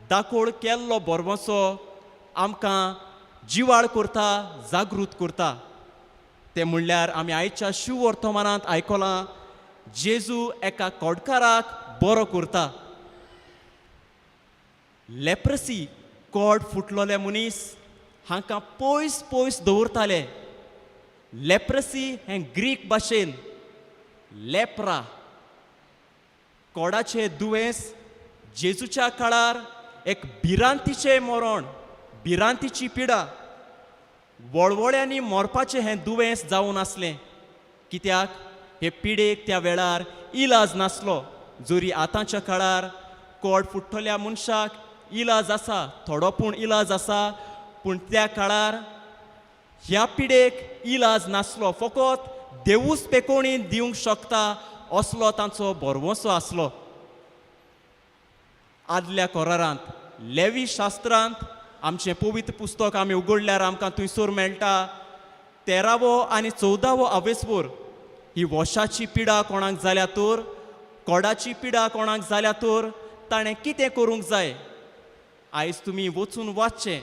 दाकोळ केल्लो बोरवोसो आमकां जिवाळ करता, जागृत करता. तें म्हणल्यार आमी आयच्या शुवर्तमानांत आयकलां, जेजू एका कोडकाराक बरो करता. लेप्रसी, कोड फुटलोले मनीस हांकां पयस पयस दवरताले. लेप्रसी हें ग्रीक भाशेन लेप्रा, कोडाचें दुयेंस जेजूच्या काळार एक भिरांतीचें मरण, भिरांतीची पिडा, वळवळ्यांनी मरपाचें हें दुयेंस जावन आसलें. कित्याक हे पिडेक त्या वेळार इलाज नासलो. जरी आतांच्या काळार कोड फुट्टल्या मनशाक इलाज आसा, थोडो पूण इलाज आसा, पूण त्या काळार ह्या पिडेक इलाज नासलो. फकत देवूच पेकोणी दिवंक शकता असलो तांचो भरवंसो आसलो. आदल्या कोरारांत लेवी शास्त्रांत आमचें पवित्र पुस्तक आमी उगडल्यार आमकां थंयसर मेळटा 13वो आनी 14वो आवेसपूर. ही वशाची पिडा कोणाक जाल्या तर, कोडाची पिडा कोणाक जाल्या तर ताणें कितें करूंक जाय, आयज तुमी वचून वाचचें.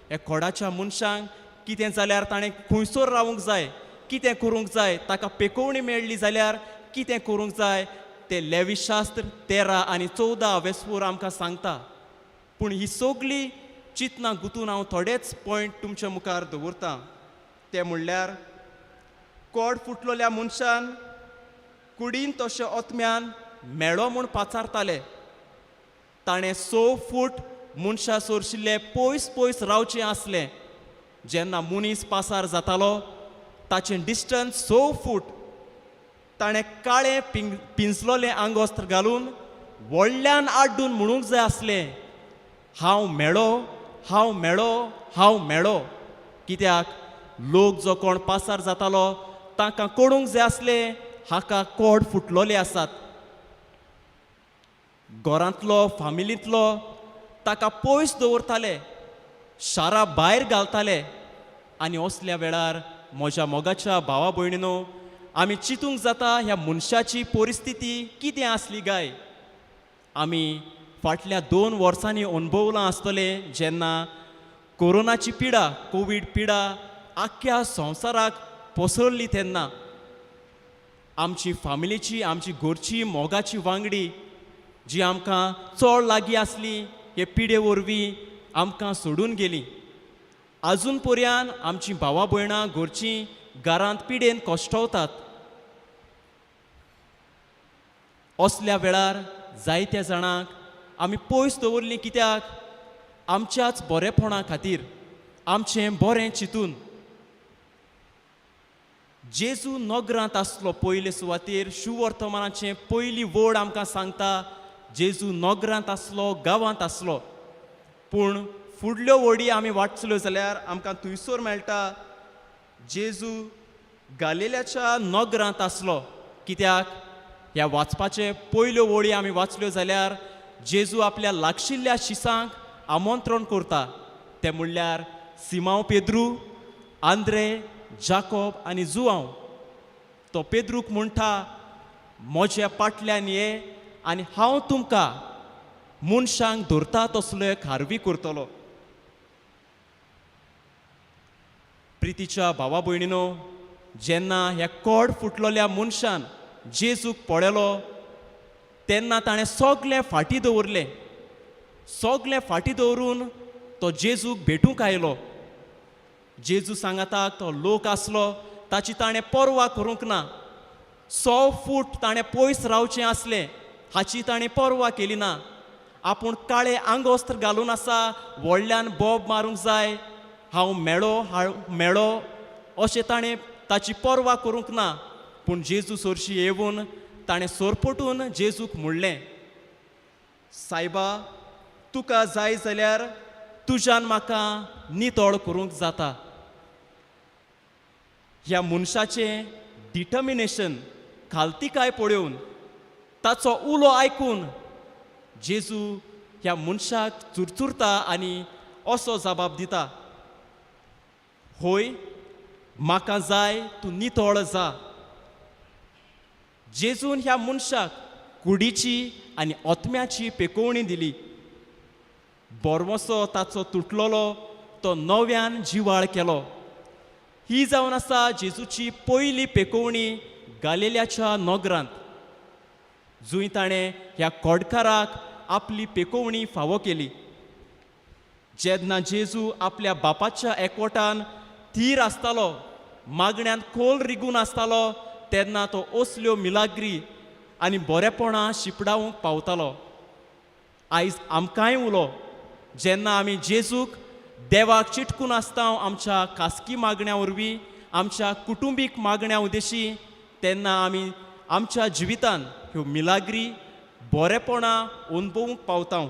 ह्या कोडाच्या मनशांक कितें जाल्यार ताणें खंयसर रावूंक जाय, कितें करूंक जाय, ताका पेकोवणी मेळ्ळी जाल्यार कितें करूंक जाय तें लेवीशास्त्र 13 आनी 14 आवेसपूर आमकां सांगता. पूण ही सगळी चिंतनां गुंतून हांव थोडेच पॉयंट तुमच्या मुखार दवरतां. ते म्हणल्यार कोड फुटलोल्या मनशान कुडीन तशें ओतम्यान मेळो म्हूण पाचारताले. ताणें 6 फूट मनशां सोरशिल्ले पयस पयस रावचें आसलें. जेन्ना मनीस पासार जातालो ताचें डिस्टन्स 6 फूट. ताणें काळें पिंजलोलें आंगवस्त्र घालून व्हडल्यान आड्डून म्हणूंक जाय आसलें, हांव मेळो, हांव मेळो, हांव मेळो. कित्याक लोक जो कोण पासार जातालो तांकां कळूंक जाय आसलें हाका कोड फुटलोले आसात. घरांतलो, फामिलींतलो ताका पयस दवरताले, शारा भायर घालताले. आनी असल्या वेळार म्हज्या मोगाच्या भावा भयणीनो, आमी चिंतूंक जाता ह्या मनशाची परिस्थिती कितें आसली काय. आमी फाटल्या 2 वर्सांनी अणभवलां आसतलें जेन्ना कोरोनाची पिडा, कोवीड पिडा आख्ख्या संवसाराक पसरली तेन्ना आमची फामिलीची, आमची घरची मोगाची वांगडी जी आमकां चड लागीं आसली हे पिडे वरवीं आमकां सोडून गेली. आजून पर्यान आमची भावा भयणां घरचीं घरांत पिडेन कश्टवतात. असल्या वेळार जायत्या जाणांक आमी पयस दवरलीं कित्याक? आमच्याच बरेपणा खातीर, आमचें बरें चिंतून. जेजू नगरांत आसलो. पयले सुवातेर शुवर्तमानाचें पयली वड आमकां सांगता जेजू नगरांत आसलो, गांवांत आसलो. पूण फुडल्यो वडी आमी वाचल्यो जाल्यार आमकां थंयसर मेळटा जेजू गालिल्याच्या नगरांत आसलो. कित्याक ह्या वाचपाचे पयल्यो वळी आमी वाचल्यो जाल्यार जेजू आपल्या लागशिल्ल्या शिसांक आमंत्रण करता, ते म्हणल्यार सिमांव पेद्रू, आंद्रे, जाकोब आनी जुआंव. तो पेद्रूक म्हणटा, म्हज्या पाटल्यान ये आनी हांव तुमकां मनशांक धरता तसले खारवी करतलो. प्रितीच्या भावा भयणीनो, जेन्ना ह्या कोड फुटलेल्या मनशान जेजूक पळयलो तेन्ना ताणें सगलें फाटीं दवरलें. सगलें फाटीं दवरून तो जेजूक भेटूंक आयलो. जेजू सांगाताक तो लोक आसलो ताची ताणें पर्वा करूंक ना. 100 फूट ताणें पयस रावचें आसलें हाची ताणें पर्वा केली ना. आपूण काळें आंगवस्त्र घालून आसा, व्हडल्यान बोब मारूंक जाय, हांव मेळो हांव मेळो अशें ताणें ताची पर्वा करूंक ना. पूण जेजू सरशी येवन ताणें सोरपोटून जेजूक म्हणलें, सायबा, तुका जाय जाल्यार तुज्यान म्हाका नितळ करूंक जाता. ह्या मनशाचें डिटर्मिनेशन, खालतिकाय पळोवन, ताचो उलो आयकून जेजू ह्या मनशाक चुरचुरता आनी असो जबाब दिता, होय, म्हाका जाय, तूं नितळ जा. जेजून ह्या मनशाक कुडीची आनी आत्म्याची पेकोवणी दिली. बोरवसो ताचो तुटलोलो तो नव्यान जिवाळ केलो. ही जावन आसा जेजूची पयली पेकोवणी गालेल्याच्या नगरांत, जंय ताणें ह्या कोडकाराक आपली पेकोवणी फावो केली. जेन्ना जेजू आपल्या बापाच्या एकवटान थीर आसतालो, मागण्यांत खोल रिगून आसतालो, तेन्ना तो असल्यो मिलाग्री आनी बरेपणां शिपडावंक पावतालो. आयज आमकांय उलो, जेन्ना आमी जेजूक देवाक चिटकून आसता आमच्या खासगी मागण्या वरवीं, आमच्या कुटुंबीक मागण्या उद्देशी, तेन्ना आमी आमच्या जिवितान ह्यो मिलाग्री बरेपणां अनुभवूंक पावता.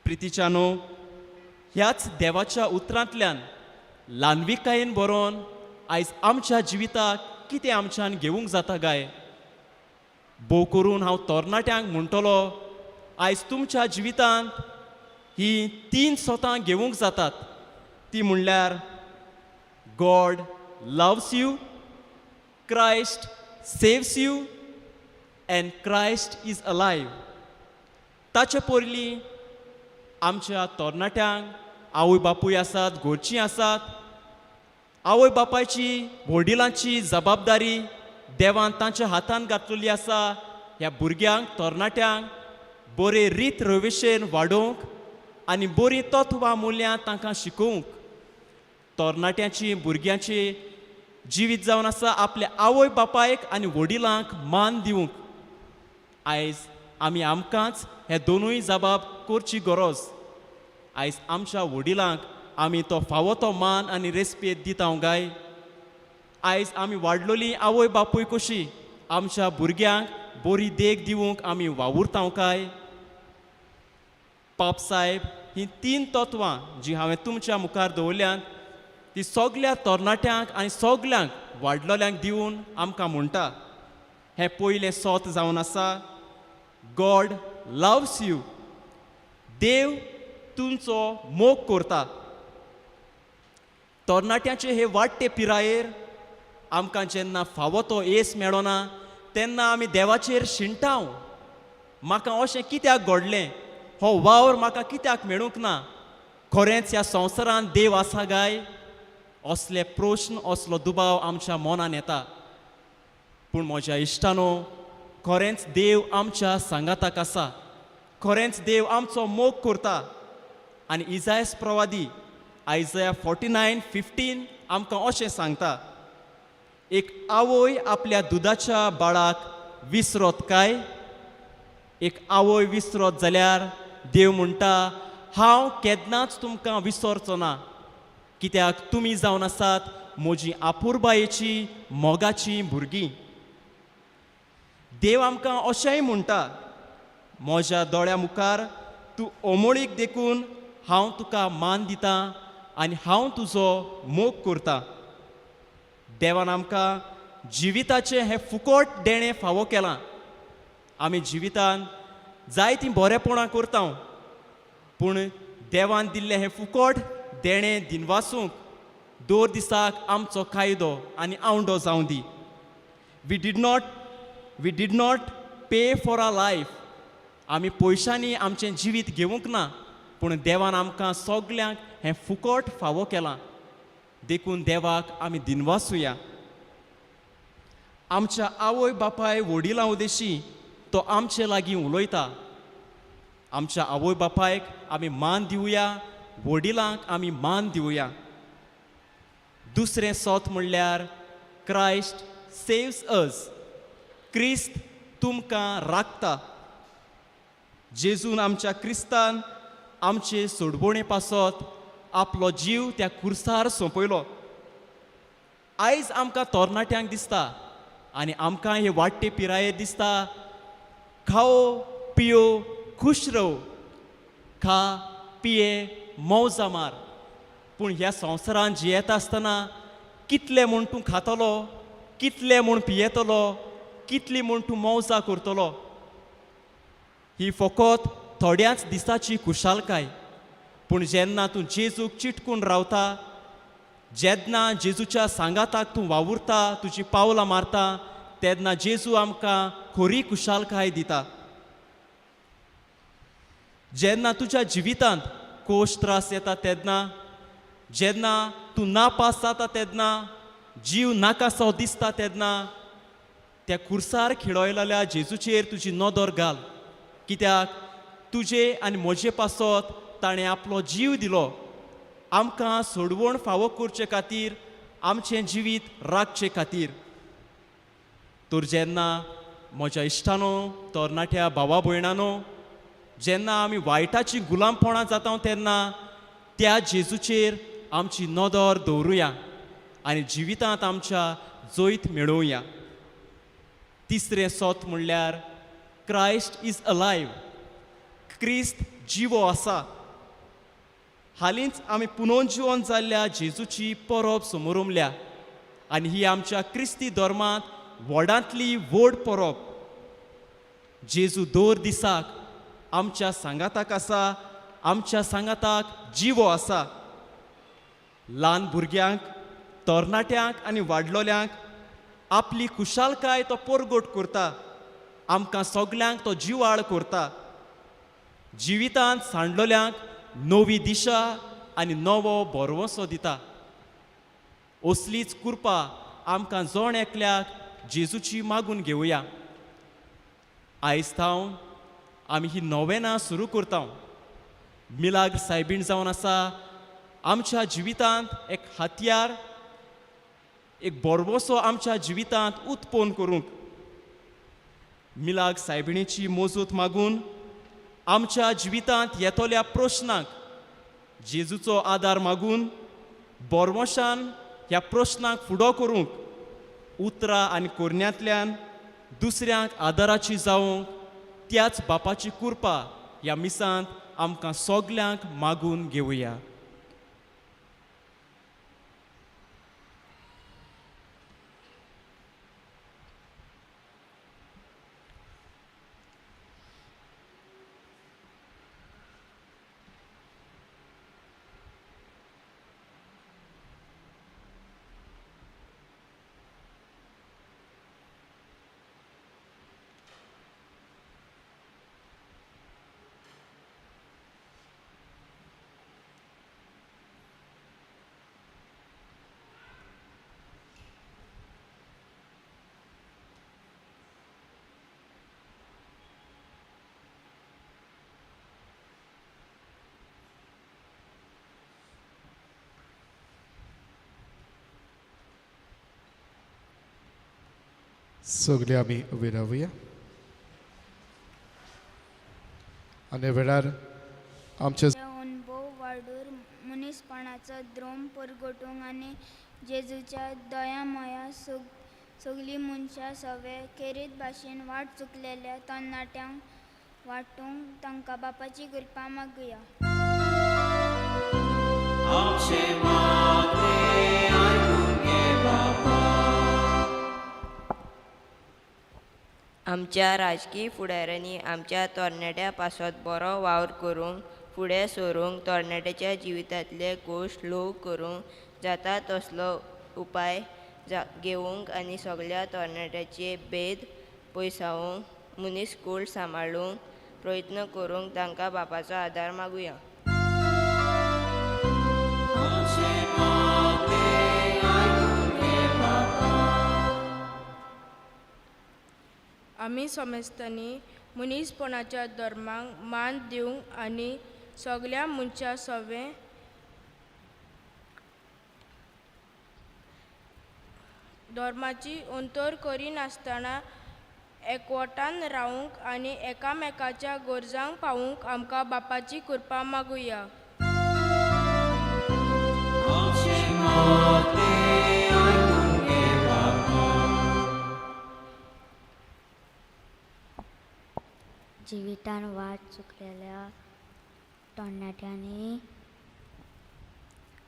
प्रितीच्यानो, ह्याच देवाच्या उतरांतल्यान ल्हानविकायेन बरोवन आयज आमच्या जिविताक कितें आमच्यान घेवंक जाता काय? भोव करून हांव तरणाट्यांक म्हणटलो, आयज तुमच्या जिवितांत ही तीन सोतां घेवंक जातात. ती म्हणल्यार God loves you, Christ saves you and Christ is alive. ताचे पयलीं आमच्या तरणाट्यांक आवय बापूय आसात, घरचीं आसात. आवय बापायची, वडिलांची जबाबदारी देवान तांच्या हातान घातलेली आसा ह्या भुरग्यांक, तरणाट्यांक बरे रीत रवेशेन वाडोवंक आनी बरीं तत्वां मुल्यां तांकां शिकोवंक. तरणाट्यांची, भुरग्यांची जिवीत जावन आसा आपल्या आवय बापायक आनी वडिलांक मान दिवंक. आयज आमी आमकांच हे दोनूय जबाब करची गरज. आयज आमच्या वडिलांक आमी तो फावो तो मान आनी रेस्पेद दिता काय? आयज आमी वाडलोली आवय बापूय कशी आमच्या भुरग्यांक बरी देख दिवंक आमी वावुरता काय? पाप साहेब ही तीन तत्वां जी हांवें तुमच्या मुखार दवरल्यांत ती सगल्या तरणाट्यांक आनी सगल्यांक वाडलोल्यांक दिवन आमकां म्हणटा, हें पयलें सोत जावन आसा गॉड लव्स you. देव तुमचो मोग करता. तरणाट्यांचे हे वाडटे पिरायेर आमकां जेन्ना फावो तो येस मेळना तेन्ना आमी देवाचेर शिणटाव, म्हाका अशें कित्याक घडलें, हो वावर म्हाका कित्याक मेळूंक ना, खरेंच ह्या संवसारांत देव आसा काय? असले प्रश्न, असलो दुबाव आमच्या मनान येता. पूण म्हज्या इश्टानो, खरेंच देव आमच्या सांगाताक आसा, खरेंच देव आमचो मोग करता. आनी इजायस प्रवादी आयजया 49:15 आमकां अशें सांगता, एक आवय आपल्या दुदाच्या बाळाक विसरोत काय? एक आवय विसरोत जाल्यार देव म्हणटा हांव केन्नाच तुमकां विसरचो ना, कित्याक तुमी जावन आसात म्हजी आपुरबायेची मोगाची भुरगीं. देव आमकां अशेंय म्हणटा, म्हज्या दोळ्या मुखार तूं ओमोळीक देखून हांव तुका मान दितां आनी हांव तुजो मोग करतां. देवान आमकां जिविताचें हें फुकट देणें फावो केलां. आमी जिवितान जायतीं बरेपणां करता, पूण देवान दिल्लें हें फुकट देणें दिनवासूंक दर दिसाक आमचो कायदो आनी आवंडो जावं दी. We did not pay for our life. आमी पयशांनी आमचें जिवीत घेवंक ना, पूण देवान आमकां सगल्यांक हें फुकट फावो केलां. देखून देवाक आमी दिनवासुया. आमच्या आवय बापाय वडिलां उदेशी तो आमचे लागीं उलयता. आमच्या आवय बापायक आमी मान दिवया, वडिलांक आमी मान दिवया. दुसरें सोत म्हणल्यार क्रायस्ट सेव्स अस. क्रिस्त तुमकां राखता. जेजून आमच्या क्रिस्तान आमचे सोडवणे पासत आपलो जीव त्या कुर्सार सोंपयलो. आयज आमकां तरणाट्यांक दिसता आनी आमकां हे वाडटे पिरायेर दिसता, खाओ पियो खुश रहो, खा पिये मौजा मार. पूण ह्या संवसारांत जियेता आसतना कितले म्हूण तूं खातलो, कितले म्हूण पियेतलो, कितली म्हूण तूं मौजा करतलो? ही फकत थोड्याच दिसाची खुशालकाय. पूण जेन्ना तूं जेजूक चिटकून रावता, जेन्ना जेजूच्या सांगाताक तूं वावुरता, तुजी पावलां मारता, तेन्ना जेजू आमकां खरी खुशालकाय दिता. जेन्ना तुज्या जिवितांत कोश त्रास येता तेन्ना, जेन्ना तूं नापास जाता तेन्ना, जीव नाकासो दिसता तेन्ना, त्या कुर्सार खिळयलेल्या जेजूचेर तुजी नदर घाल, कित्याक तुजे आनी म्हजे पासत ताणें आपलो जीव दिलो. आमकां सोडवण फावो करचे खातीर, आमचें जिवीत राखचे खातीर. तर जेन्ना म्हज्या इश्टानो, तरणाट्या भावा भयणानो, जेन्ना आमी वायटाची गुलामपणां जाता तेन्ना त्या जेजूचेर आमची नदर दवरुया आनी जिवितांत आमच्या जैत मेळोवया. तिसरें सोत म्हणल्यार क्रायस्ट is alive. क्रिस्त जिवो आसा. हालींच आमी पुनर्जिवन जाल्ल्या जेजूची परब समोरमल्या आनी ही आमच्या क्रिस्ती धर्मांत व्हडांतली व्हड परब. जेजू दर दिसाक आमच्या सांगाताक आसा, आमच्या सांगाताक जिवो आसा. ल्हान भुरग्यांक, तरणाट्यांक आनी वाडलोल्यांक आपली खुशालकाय तो परगट करता. आमकां सगल्यांक तो जिवाळ करता. जिवितांत सांडलोल्यांक नवी दिशा आनी नवो भरवंसो दिता. असलीच कृपा आमकां जण एकल्याक जेजूची मागून घेवया. आयज थावन आमी ही नोवेनां सुरू करता. मिलाग्र सायबीण जावन आसा आमच्या जिवितांत एक हत्यार, एक भरवंसो आमच्या जिवितांत उत्पन्न करूंक. मिलाग्र सायबिणीची मोजूत मागून आमच्या जिवितांत येतल्या प्रश्नांक जेजूचो आदार मागून भरवंशान ह्या प्रश्नांक फुडो करूंक, उतरां आनी कोरण्यांतल्यान दुसऱ्यांक आदाराची जावंक त्याच बापाची कृपा ह्या मिसांत आमकां सगल्यांक मागून घेवया. सगळे आमी उबी रावया आनी वेळार आमचे अणभव वाडूर मनीसपणाचो द्रोम परगटूंक आनी जेजूच्या दया मया सगलीं मनशां सवे खेरीत भाशेन वाट चुकलेल्या तरणाट्यांक वांटूंक तांकां बापाची कृपा मागुया. आमच्या राजकीय फुडाऱ्यांनी आमच्या तरणाट्या पासत बरो वावर करूंक फुडें सरूंक तरणाट्याच्या जिवितांतले गोश्ट ल्हव करूंक जाता तसलो उपाय घेवंक आनी सगल्या तरणाट्याचे भेद पयसावंक मनीस कूळ सांबाळूंक प्रयत्न करूंक तांकां बापाचो आदार मागुया. आमी समेस्तांनी मनीसपणाच्या धर्माक मान दिवंक आनी सगल्या मनशां सवें धर्माची अंतर करिनासतना एकवटान रावूंक आनी एकामेकाच्या गरजांक पावूंक आमकां बापाची कृपा मागुया. जिवितान वाट चुकलेल्या तरणाट्यांनी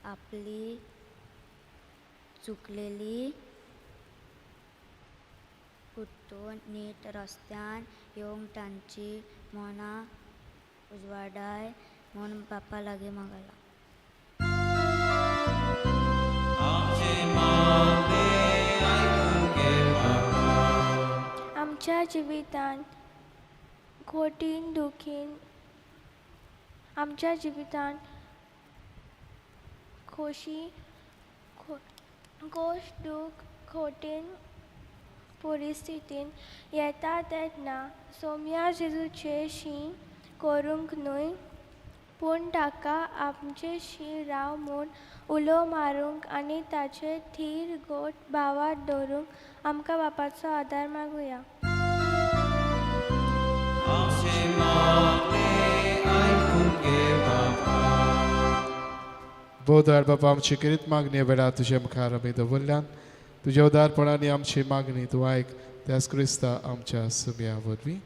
आपली चुकलेली परतून नीट रस्त्यान येवंक तांची मनां उजवाडाय म्हूण बापा लागीं मागलां. आमच्या जिवितांत खोटीन दुखीन आमच्या जिवितांत खोशी खोश दूख खोटीन परिस्थितीन येता तेन्ना सोम्या जेजूचे शी करूंक न्हय पूण ताका आमचे शी राव म्हूण उलो मारूंक आनी ताचे थीर गोट भावात दवरूंक आमकां बापाचो आदार मागुया. भोव बापा आमची करीत मागणी वेळार तुजे मुखार आमी दवरल्यान तुज्या उदारपणांनी आमची मागणी तूं आयक त्याच क्रिस्ता आमच्या सुम्या वरवीं.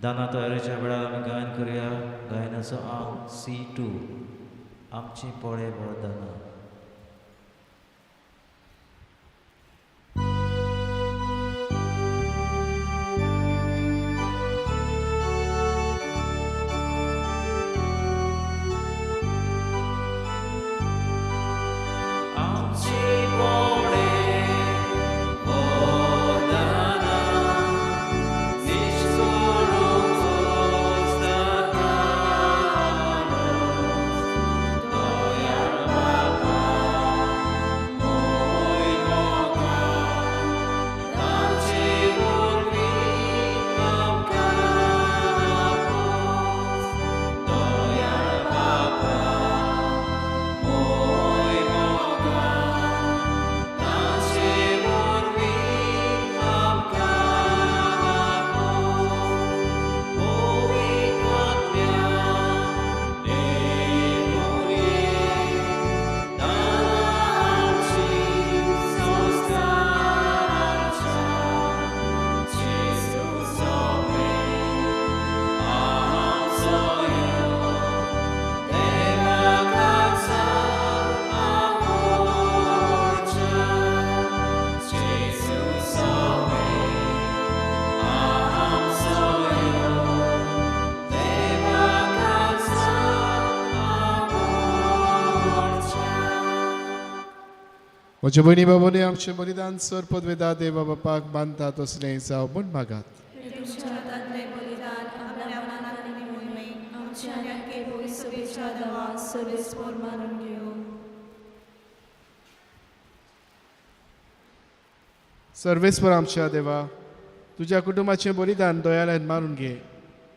दाना तयारेच्या वेळार आमी गायन करुया. गायनाचो आंग C2 आमची पोळे भरदाना. म्हज्या भयणी बाबांनी आमचें बलिदान सर पदवेदा देवा बापाक मानता तसलें जावं म्हूण मागात. सर्वेस्पर आमच्या देवा तुज्या कुटुंबाचें बलिदान दयाळान मारून घे.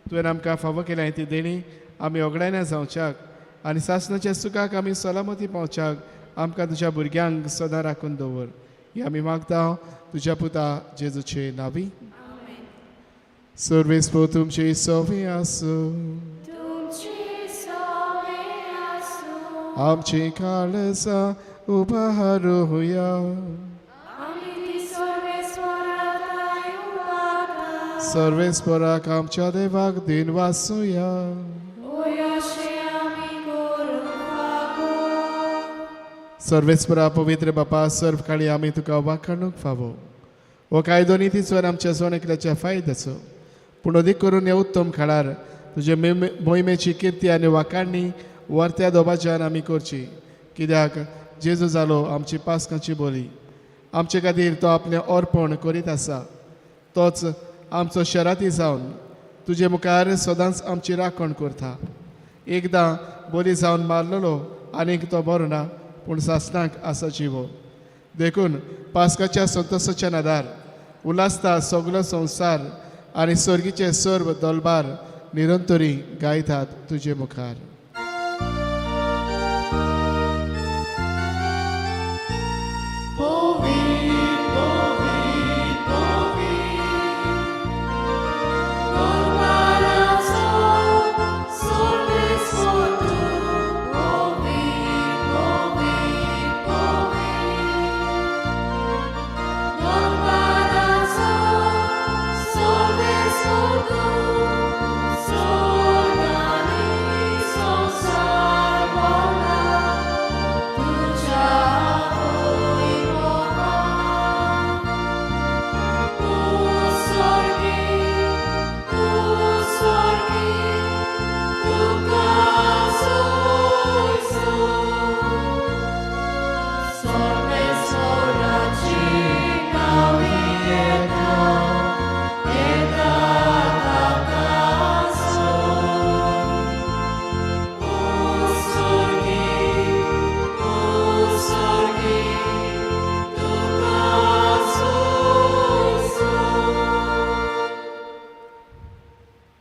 तुवें आमकां फावो केल्या ती देणी आमी ओगडायना जावच्याक आनी सासणाच्या सुखाक आमी सलामती पावच्याक आमकां तुज्या भुरग्यांक सदां राखून दवर. ही आमी मागता तुज्या पुता जेजूचे नावी. सर्वेस्पो तुमची सोवी आसूं. आमची काळजां उबारुया. सर्वेस्पराक आमच्या देवाक दिन वासुया. सर्वेस्परा पवित्र बापा, सर्व काळी आमी तुका वाखाणूंक फावो. हो कायदो नितीचो आमच्या जण एकल्याच्या फायद्याचो, पूण अदीक करून ह्या उत्तम काळार तुजे मोहिमेची किर्ती आनी वाखाणणी वर्त्या दोबाच्यान आमी करची. कित्याक जेजू जालो आमची पास्काची बोली, आमचे खातीर तो आपलें अर्पण करीत आसा. तोच आमचो शराती जावन तुजे मुखार सदांच आमची राखण करता. एकदां बोली जावन मारलेलो आनीक तो बरो ना, पूण सासणाक आसा जिवो. देखून पास्काच्या संतोसाच्या नादार उल्हासता सगलो संवसार आनी सर्गीचे सर्व दलबार निरंतरी गायतात तुजे मुखार.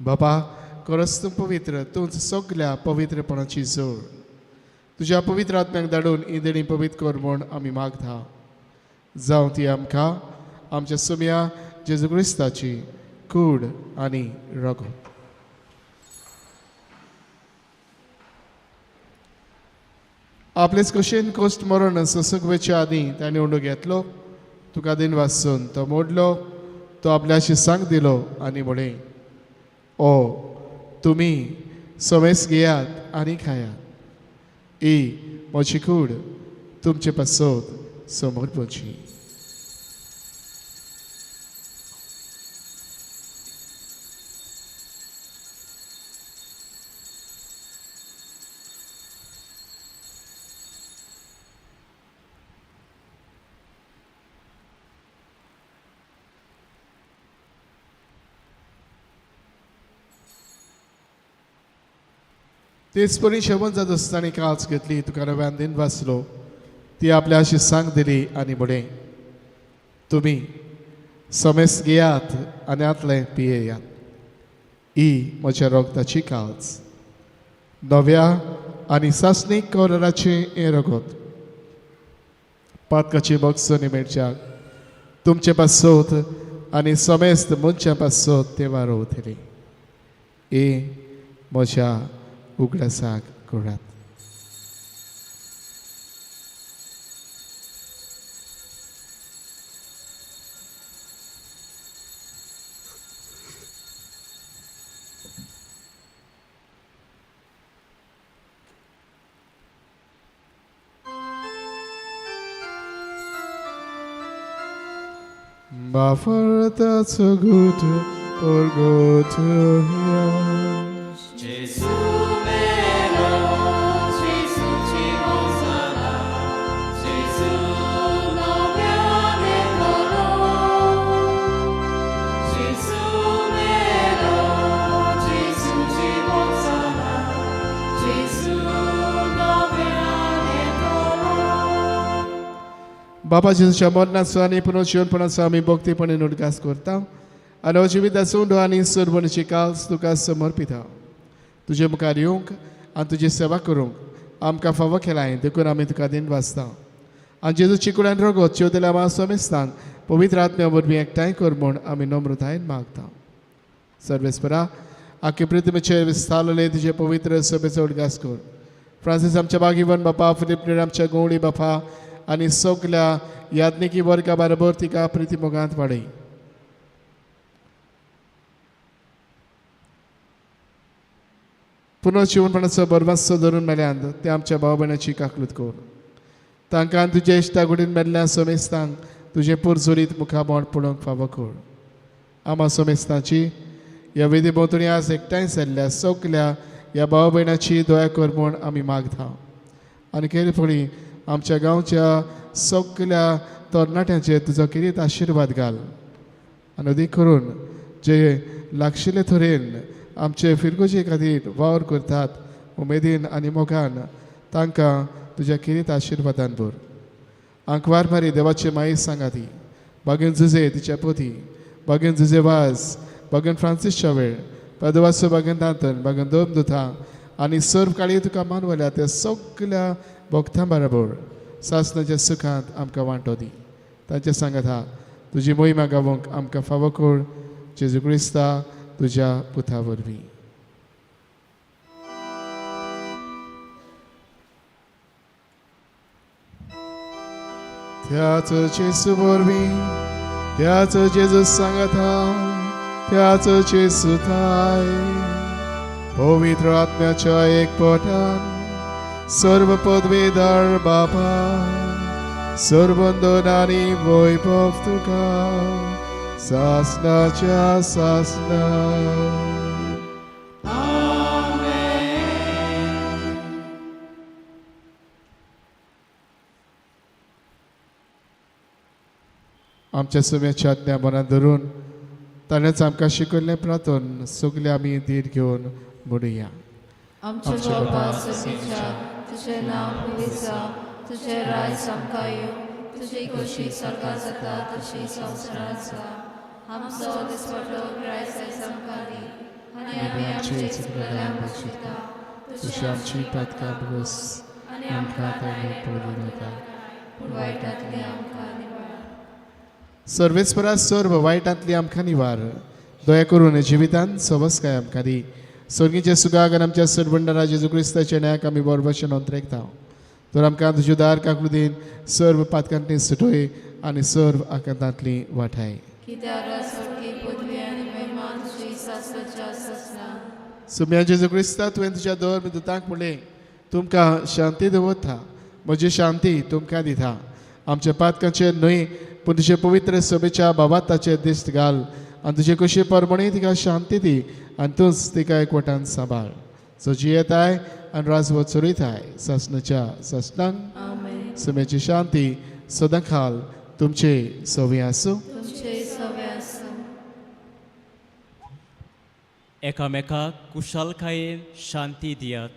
बाबा, खरंच तूं पवित्र, तूंच सगल्या पवित्रपणाची जोड. तुज्या पवित्र आत्म्याक धाडून ही देणी पवित्र कर म्हूण आमी मागता. जावं ती आमकां आमच्या सुम्या जेजू क्रिस्ताची कूड आनी रगत. आपलेच कशेन कोश्ट मरण सोसूंक वचच्या आदीं ताणें उंडो घेतलो, तुका दिन वाचून तो मोडलो, तो आपल्याशी सांग दिलो आनी म्हणलें, ओ तुमी समेस घेयात आनी खायात, ही म्हजी कूड तुमचे पासत समर्पची. तेच परी शेवण जात आसतना काळच घेतली, तुका नव्यान दिन वाचलो, ती आपल्याशी सांग दिली आनी म्हणलें, तुमी समेस घेयात आनी आतलें पियेयात, ही म्हज्या रगताची काळच, नव्या आनी सासणीक कराराचें हें रगत, पातकाची बक्षणी मेळच्याक तुमचे पासत आनी समेस्त मनशां पासत ते वारोवतली. ही म्हज्या उगडासाक करात. That's good or go to hear. Gesù melo, Gesù ci Hosanna, Gesù noviane tolo. Gesù melo, Gesù ci Hosanna, Gesù noviane tolo. बाबा जेजूच्या मरणाचो आनी पुनर्जिवनपणाचो आमी भक्तीपणे उडगास करता आनी हो जिविताचो उंडो आनी सरबणीची काल्स तुका समर्पिता. तुजे मुखार येवंक आनी तुजी सेवा करूंक आमकां फावो केलाय देखून आमी तुका दिन वाचता. आनी जेजूची कुडान रगत चेवतल्या आमा सोमेस्तांक पवित्र आत्म्या वरवीं एकठांय कर म्हूण आमी नम्रतायेन मागता. सर्वेस्परा आखे पृथ्वीचेर विस्तारलेले तुजे पवित्र सभेचो उडगास कर. फ्रांसीस आमच्या बागीवन बापा, फिलीप नेर आमच्या गवळी बापा आनी सगल्या याज्ञिकी वर्गा बरोबर तिका प्रितीमोगांत वाडय. पुनर्जिवनपणाचो बरवासो धरून मेल्यान ते आमच्या भाव भयणाची काकलूत कर. तांकां तुजे इश्टागुडीन मेल्ल्या सोमेस्तांक तुजें पुरजोरीत मुखामळ पळोवंक फावो कर. आमा सोमेस्तांची ह्या वेदी भोंवतणी आज एकठांय जाल्ल्या सगल्या ह्या भाव भयणाची दया कर म्हूण आमी मागता. आनी केरी आमच्या गांवच्या सगल्या तरणाट्यांचेर तुजो किरीत आशिर्वाद घाल आनी अदीक करून जे लागशिल्ले तरेन आमचे फिरगोजे खातीर वावर करतात उमेदीन आनी मोगान तांकां तुज्या किरीत आशिर्वादान भर. आंकवार मारी देवाची माई सांगाती बागेन जुजे तिच्या पोती, बागेन जुजे वाज, बागेन फ्रांसीस चावेळ, पदवासो बागेन दांतन, बागेन दोम दुथा आनी सर्व काळी तुका मानवल्या त्या सगल्या भक्तां बरोबर सासनाच्या सुखांत आमकां वांटो दी. तांचे सांगात तुजी मोहिमा गावोंक आमकां फावो कर जेजू क्रिस्ता तुज्या पुता वरवीं. त्याच जेजू वरवीं, त्याच जेजू सांगाता, त्याच जेजू थाय पवित्र आत्म्याच्या एकपटान सर्व पदवीदार बापा सर्वंदन आनी वैभव तुका सासनाच्या सासना. आमच्या सुम्याच्या आज्ञा मनात धरून ताणेंच आमकां शिकयल्लें प्रार्थन सगळे आमी धीर घेवन म्हणुया. आमच्या बापा सर्गीच्या, तुजें नांव पवित्र जावं, तुजें राज आमकां येवं, तुजी खोशी स्वर्गांत जाता तशी संवसारांत जावं. आमचो दिसवडो ग्रास आयज आमकां दी आनी आमी आमचे चुकलेल्यांक बक्षिता तशी आमची पातकां भोगोस आनी आमकां आमकां पडूं नाका, पूण वायटांतली आमकां निवार. सर्वेस्परा सर्व वायटांतली आमकां निवार. दया करून जिवितांत सवस्काय आमकां दी. स्वर्गीचे सुखाक आनी आमच्या सरबंडारा जेजू क्रिस्ताच्या न्यायाक आमी बरोबरशें नोंदरेकता. तर आमकां तुज्यो दार काकलुदीन सर्व पातकांतली सुटय आनी सर्व आकांतांतली वाठाय. सुम्या जेजू क्रिस्ता, तुवें तुज्या धर्म दुतांक म्हणलें तुमकां शांती दवरता, म्हजी शांती तुमकां दिता. आमच्या पातकांचेर न्हय पूण तुजे पवित्र सभेच्या बाबाताचेर दिश्ट घाल आनी तुजे कशी परमणी तिका शांती दी आनी तूंच तिका एकवटान सांबाळ. सो जियेताय आनी राजवत चलयताय सासनाच्या सासनांक. सुमेची शांती सदां खाल तुमचे सवी आसूं. एकामेकाक कुशालकायेन शांती दियात.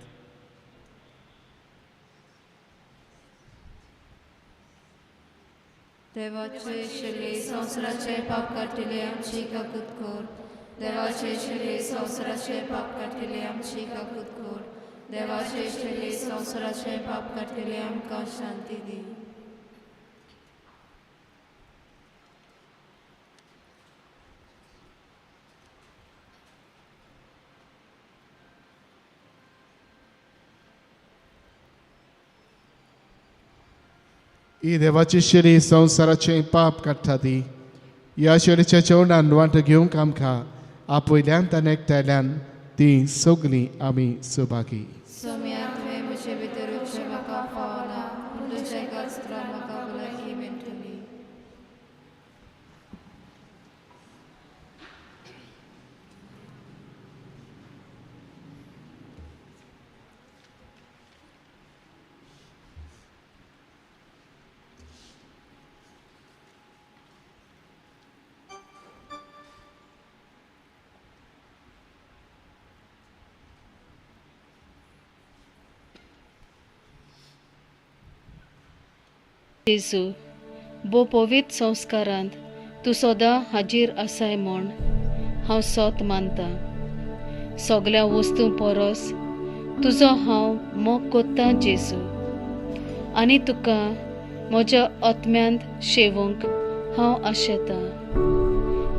देवाचे शिले संवसाराचे पाप काडटले आमची काकूत कर. देवाचे शिले संवसाराचे पाप काडटले आमची काकूत कर. देवाचे शिले संवसाराचे पाप काडटले आमकां शांती दी. ही देवाची शिरी संवसाराचें पाप काडटा ती. ह्या शिरीच्या जेवणान वांटो घेवंक आमकां आपयल्यान आनी एकठांयल्यान ती सगळीं आमी सहभागी. सोम्या, तुवें म्हजे भितर येवचें म्हाका फावना, पूण तुज्या एका उतरान म्हाका भलायकी मेळटली. जेजू, भो पवित्र संस्कारांत तूं सदां हाजीर आसाय म्हूण हांव सोत मानतां. सगल्या वस्तूं परस तुजो हांव मोग कोत्तां जेजू, आनी तुका म्हज्या आत्म्यांत शेवूंक हांव आशेतां.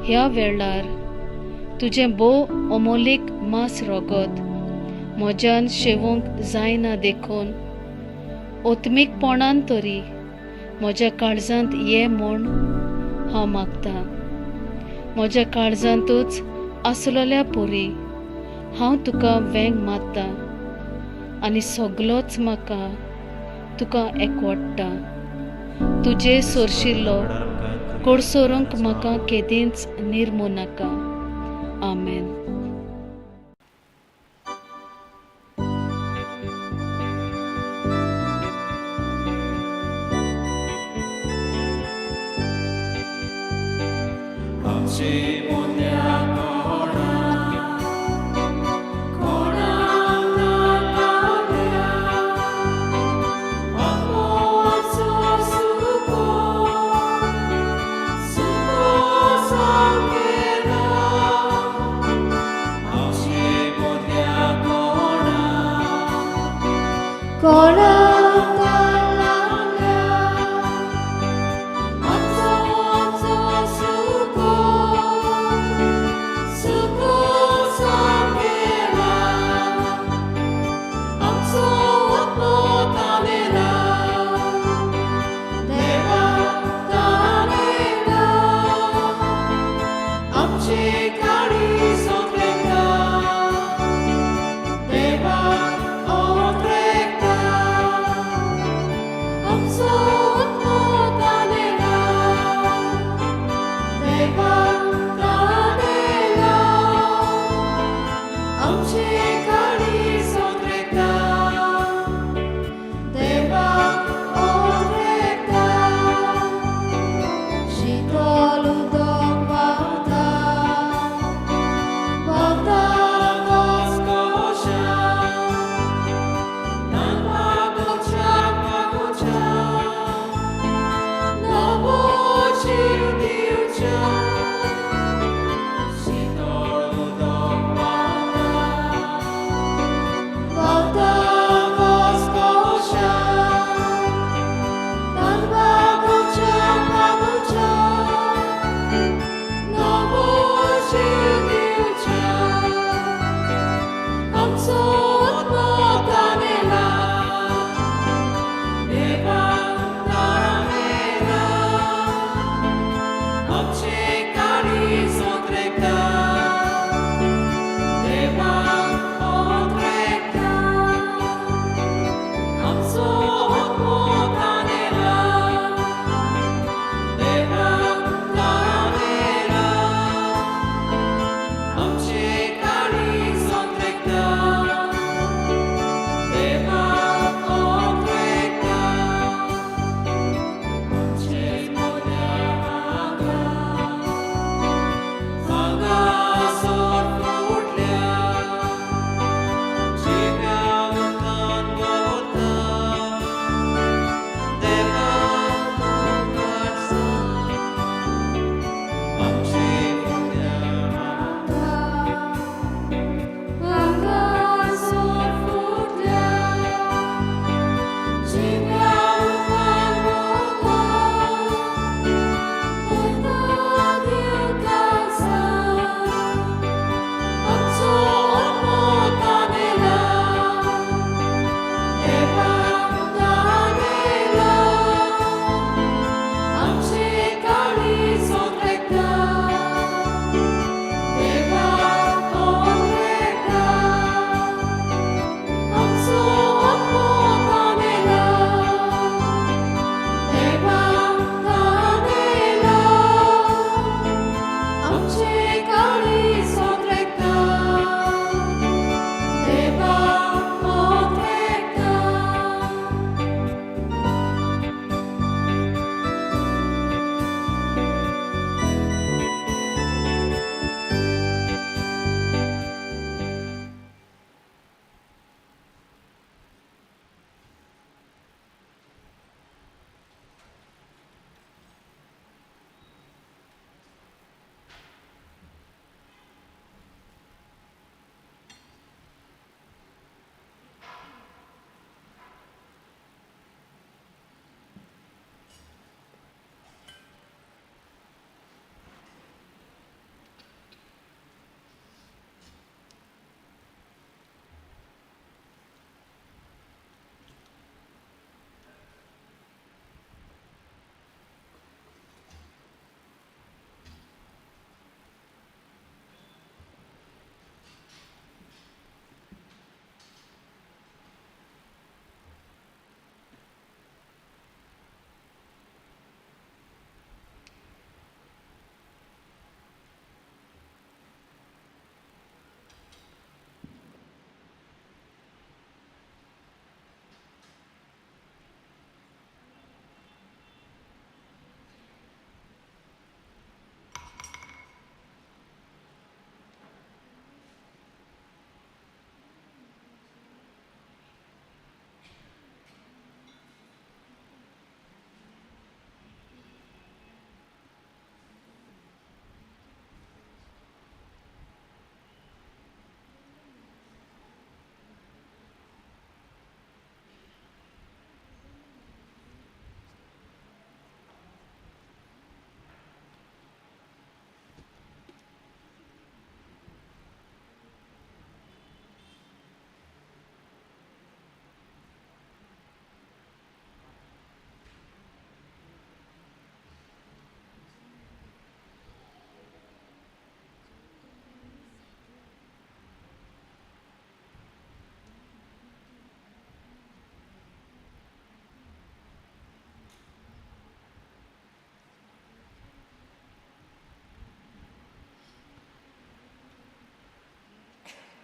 ह्या वेळार तुजें भोव अमोलीक मांस रगत म्हज्यान शेवूंक जायना देखून आत्मीकपणान तरी म्हज्या काळजांत ये म्हूण हांव मागतां. म्हज्या काळजांतूच आसलेल्या पुरी हांव तुका वेंग मारतां आनी सगलोच म्हाका तुका एकवडटा. तुजे सोरशिल्लो कोडसोरूंक म्हाका केदींच निर्मू नाका. आमेन. Deva, o trecta.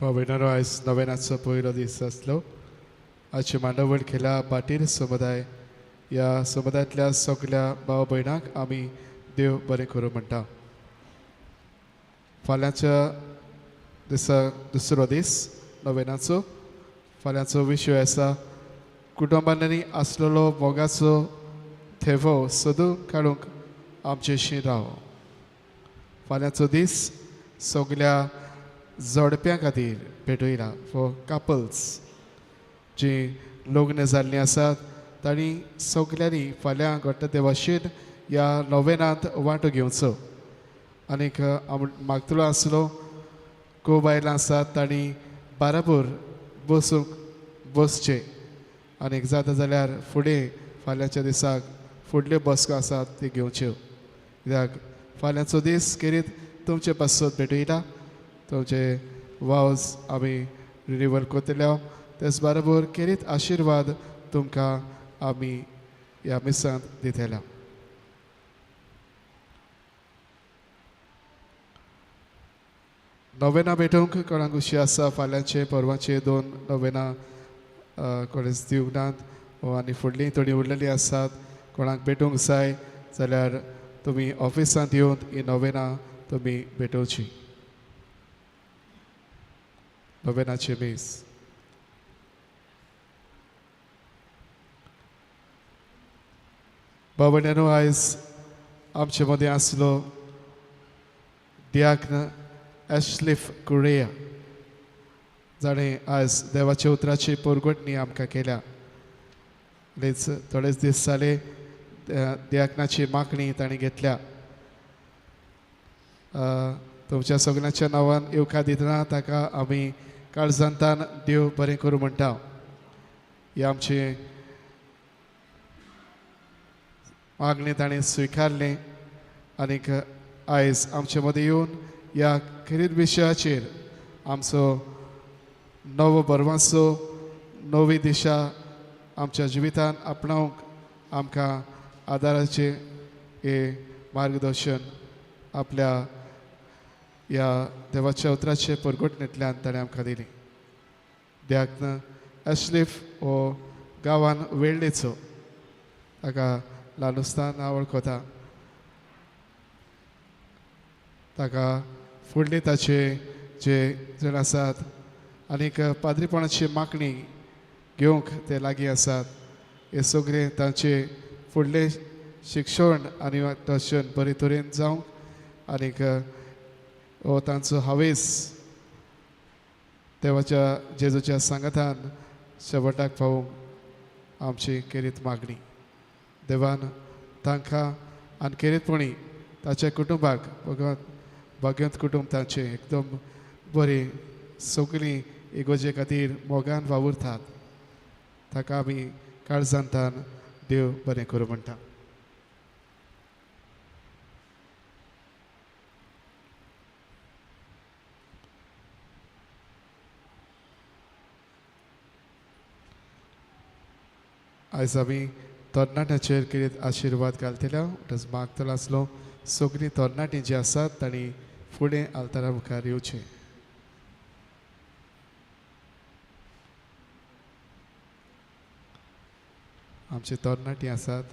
भाव आयज नवेनाचो पयलो दीस आसलो. आजची मांडावळ केल्या बाटीर समुदाय ह्या समुदायांतल्या सगल्या भाव भयणांक आमी देव बरें करूं म्हणटा. फाल्यांच्या दिसा दुसरो दीस नवेनाचो. फाल्यांचो विशय आसा कुटुंबांनी आसलेलो मोगाचो थेवो सोदून काडूंक आमचेशी राव. फाल्यांचो दीस सगल्या जोडप्यां खातीर भेटयला फॉर कपल्स जीं लग्न जाल्लीं आसात तांणी सगल्यांनी फाल्यां घडटा ते भाशेन ह्या नोवेनांत वांटो घेवचो. आनीक मागतलो आसलो खूब बायलां आसात तांणी बाराबोर बसूंक बसचें आनीक जाता जाल्यार फुडें फाल्यांच्या दिसाक फुडल्यो बसको आसात त्यो घेवच्यो. कित्याक फाल्यांचो दीस खेरीत तुमचे पासत भेटयला तुमचे वावज आमी रिनिवल करतले. तेच बरोबर खेरीत आशिर्वाद तुमकां आमी ह्या मिसांत दितले. नोवेना भेटूंक कोणाक खुशी आसा फाल्यांचे परवांचे दोन नोवेना कॉलेज दिवंक नात आनी फुडलीं थोडीं उरलेलीं आसात. कोणाक भेटूंक जाय जाल्यार तुमी ऑफिसांत येवन ही नोवेना तुमी भेटोवची. नोवेनाचे मीस. भाव भयणांनो आयज आमचे मदें आसलो दियाक्न एशलिफ कुरेया जाणें आयज देवाच्या उतराची पोरगटणी आमकां केल्या. थोडेच दीस जाले दियाकनाची मागणी ताणें घेतल्या. तुमच्या सगळ्यांच्या नांवान येवकार दितना ताका आमी काळजांतान देव बरें करूं म्हणटा. ही आमची मागणी ताणें स्विकारलें आनीक आयज आमचे मदें येवन ह्या खेरीत विशयाचेर आमचो नवो बरवांचो नवी दिशा आमच्या जिवितान आपणावंक आमकां आदाराचें हें मार्गदर्शन आपल्या ह्या देवाच्या उतराचे परगटणेंतल्यान ताणें आमकां दिली. दियाक्न एशलिफ हो गांवान वेळ्ळेचो ताका ल्हान आसतना हांव वळखता. ताका फुडले ताचे जे जाण आसात आनीक पाद्रीपणाची मागणी घेवंक ते लागीं आसात. हे सगळें तांचे फुडलें शिक्षण आनी दर्शन बरे तरेन जावंक आनीक हो तांचो हावेस देवाच्या जेजूच्या सांगातान शेवटाक पावोवंक आमची खेरीत मागणी. देवान तांकां आनी खेरीतपणी ताच्या कुटुंबाक भगवान भाग्यवंत कुटुंब तांचें एकदम बरें सगळीं इगोजे खातीर मोगान वावुरतात. ताका आमी काळजांतान देव बरें करूं म्हणटा. आयज आमी तरणाट्याचेर खेरीत आशिर्वाद घालतले. मागतलो आसलो सगळीं तरणाटीं जीं आसात तांणी फुडें आल्तारा मुखार येवचें. आमची तरणाटीं आसात.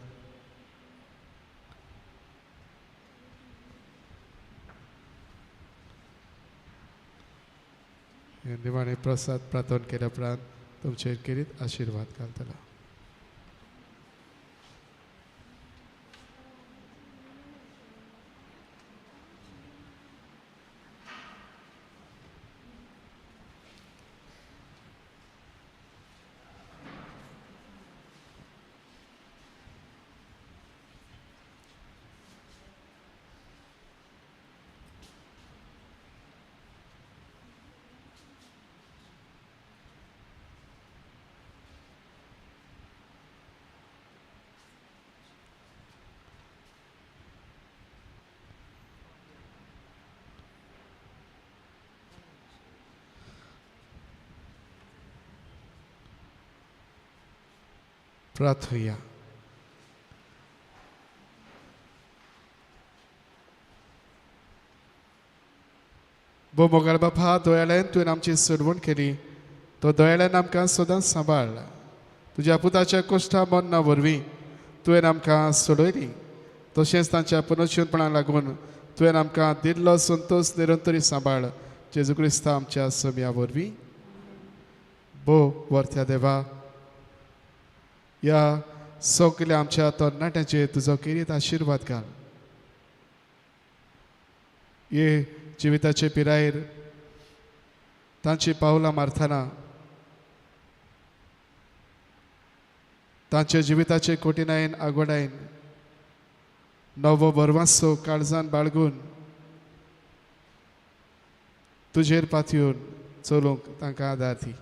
निमाणें प्रसाद प्रार्थना केल्या उपरांत तुमचेर खेरीत आशिर्वाद घालतलो. प्रार्थुया. भोव मोगाळ बापा, दोयाळ्यान तुवें आमची सोडवण केली, तो दोयाळ्यान आमकां सदांच सांबाळ. तुज्या पुताच्या कोश्टा मरणा वरवीं तुवें आमकां सोडयली, तशेंच तांच्या पुनर्जीवनपणाक लागून तुवें आमकां दिल्लो संतोश निरंतरी सांबाळ. जेजू क्रिस्ता आमच्या सम्या वरवीं. भोव वरत्या देवा, ह्या सगल्या आमच्या तरणाट्यांचेर तुजो किरीत आशिर्वाद घाल. हे जिविताचे पिरायेर तांची पावलां मारतना तांच्या जिविताचे कोटिनायन आगोडायन नवो बरवासो काळजान बाळगून तुजेर पातयेवन चलूंक तांकां आदार दी.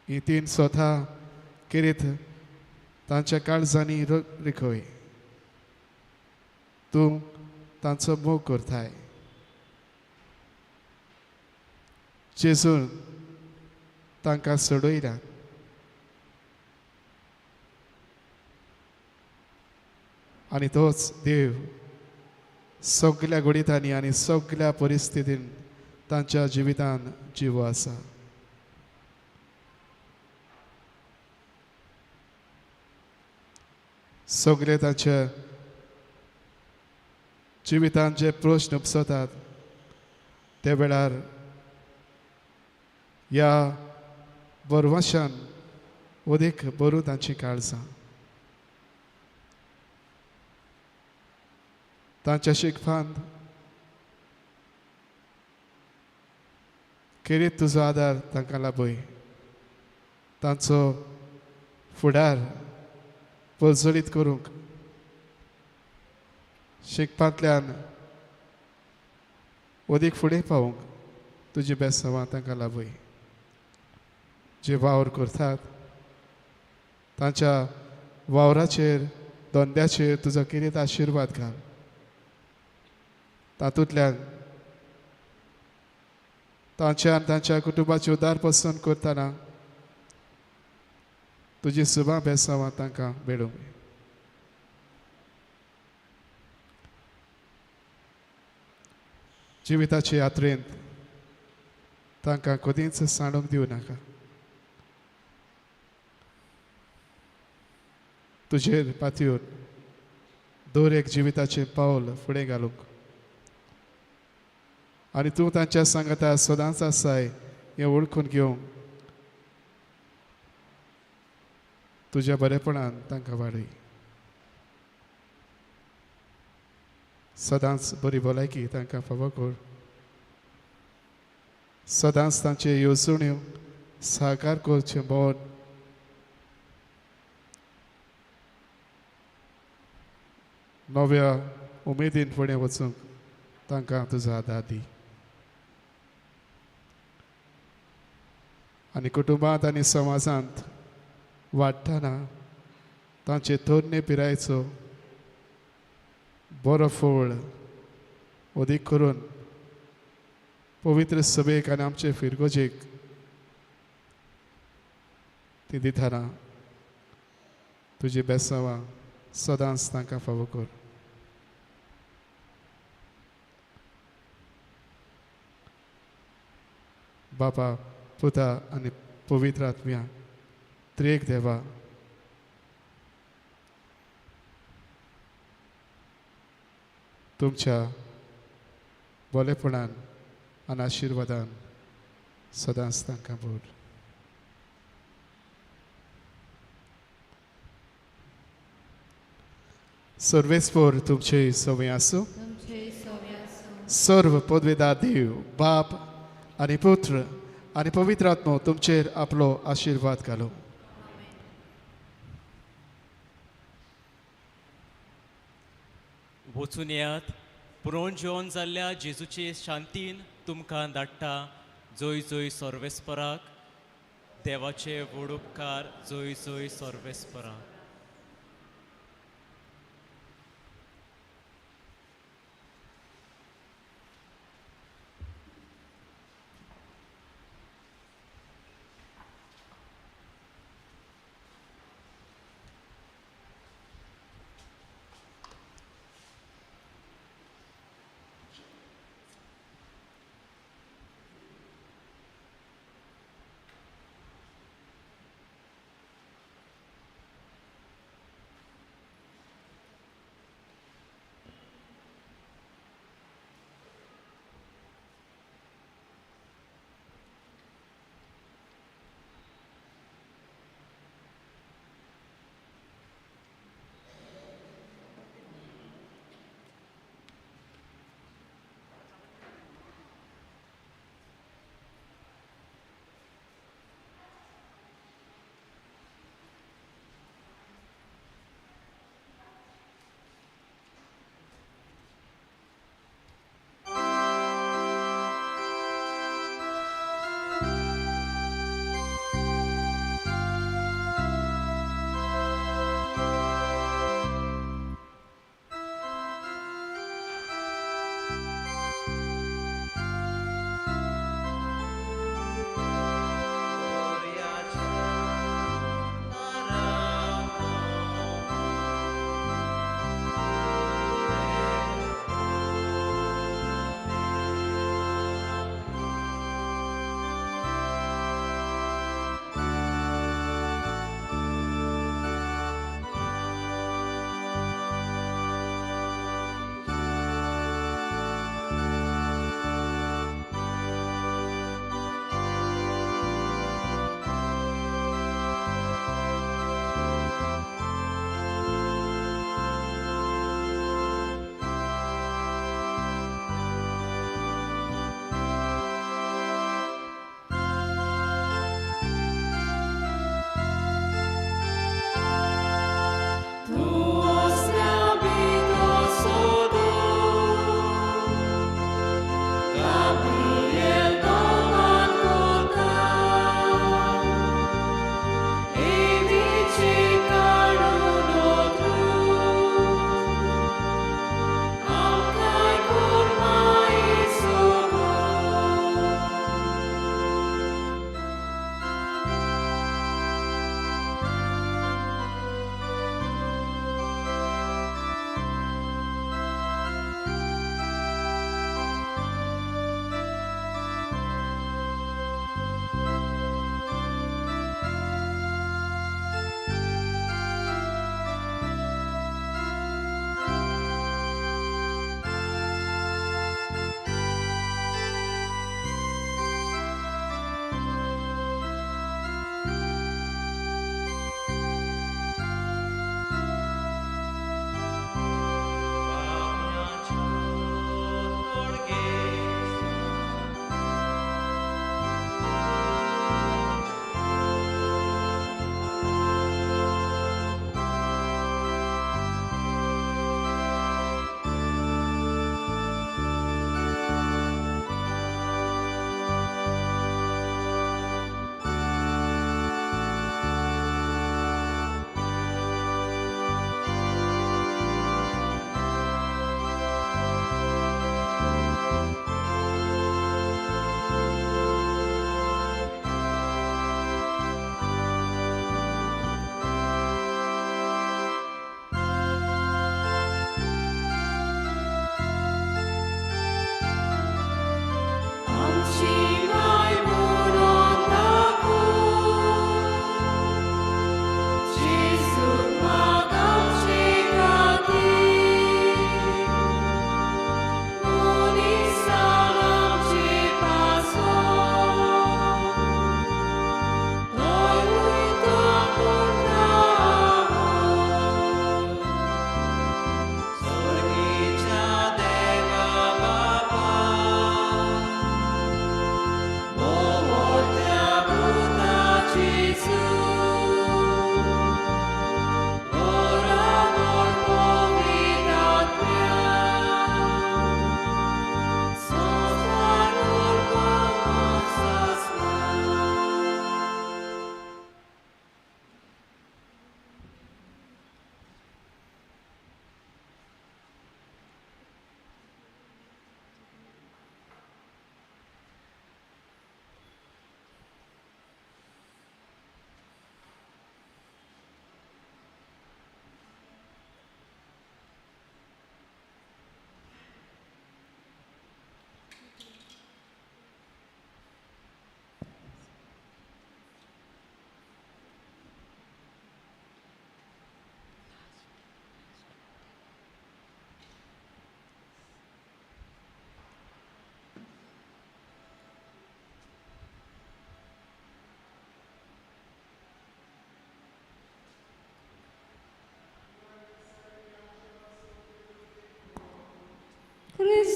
ही तीन स्वता किरीत तांच्या काळजांनी रिखय. तूं तांचो मोग करताय. जेजून तांकां सोडयल्या. आनी तोच देव सगल्या घडितांनी आनी सगल्या परिस्थितीन तांच्या जिवितान जिवो आसा. सगळे तांच्या जिवितान जे प्रश्न उपसतात ते वेळार ह्या बरवाशान अदीक बरू तांची काळजां. तांच्या शिकपान खेरीत तुजो आदार तांकां लाभय. तांचो फुडार प्रज्वलीत करूंक शिकपांतल्यान अदीक फुडें पावूंक तुजी बेसांवां तांकां लाभय. जे वावर करतात तांच्या वावराचेर धंद्याचेर तुजो किरीत आशिर्वाद घाल. तातूंतल्यान तांच्या आनी तांच्या कुटुंबाचे उदार पसंत करतना तुजी सुबा बेसांवां तांकां मेळूंक. जिविताचे यात्रेंत तांकां कदींच सांडूंक दिवं नाका. तुजेर पातयेवन दर एक जिविताचें पावल फुडें घालूंक आनी तूं तांच्या सांगाता सदांच आसाय हें वळखून घेवंक तुज्या बरेपणान तांकां वाडय. सदांच बरी भलायकी तांकां फावो कर. सदांच तांच्यो येवजण्यो साकार करचें मन नव्या उमेदीन फुडें वचूंक तांकां तुजो आदार दी. आनी कुटुंबांत आनी समाजांत वाडटना तांचे तरणे पिरायेचो बरो फळ अदीक करून पवित्र सभेक आनी आमचे फिरगोजेक ती दितना तुजी बेसांवां सदांच तांकां फावो कर. बापा, पुता आनी पवित्र आत्म्या त्रिएक देवा, तुमच्या बोलेपणान आनी आशिर्वादान सदांच तांकां भर. सर्वेस्पोर तुमचे सवय आसूं. सर्व पदवेदार देव बाप आनी पुत्र आनी पवित्र आत्मो तुमचेर आपलो आशिर्वाद घालो. वचून येयात, पुरोवन जेवन जाल्ल्या जेजूचे शांतीन तुमकां धाडटा. जोय जोय सर्वेस्पराक. देवाचे व्हड उपकार. जोय जोय सर्वेस्पराक.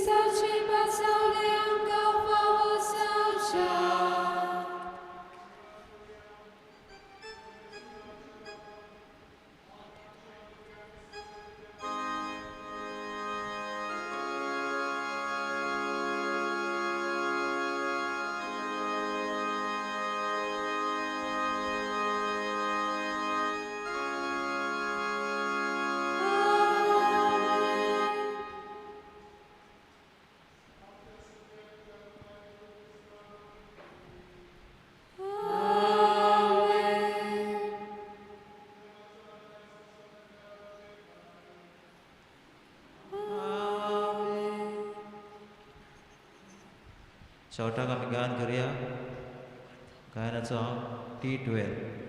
क्रिस्ताचे पाचावले आमकां फावो जावच्या. शेवटाक आमी गायन करुया. गायनाचो हांव T12.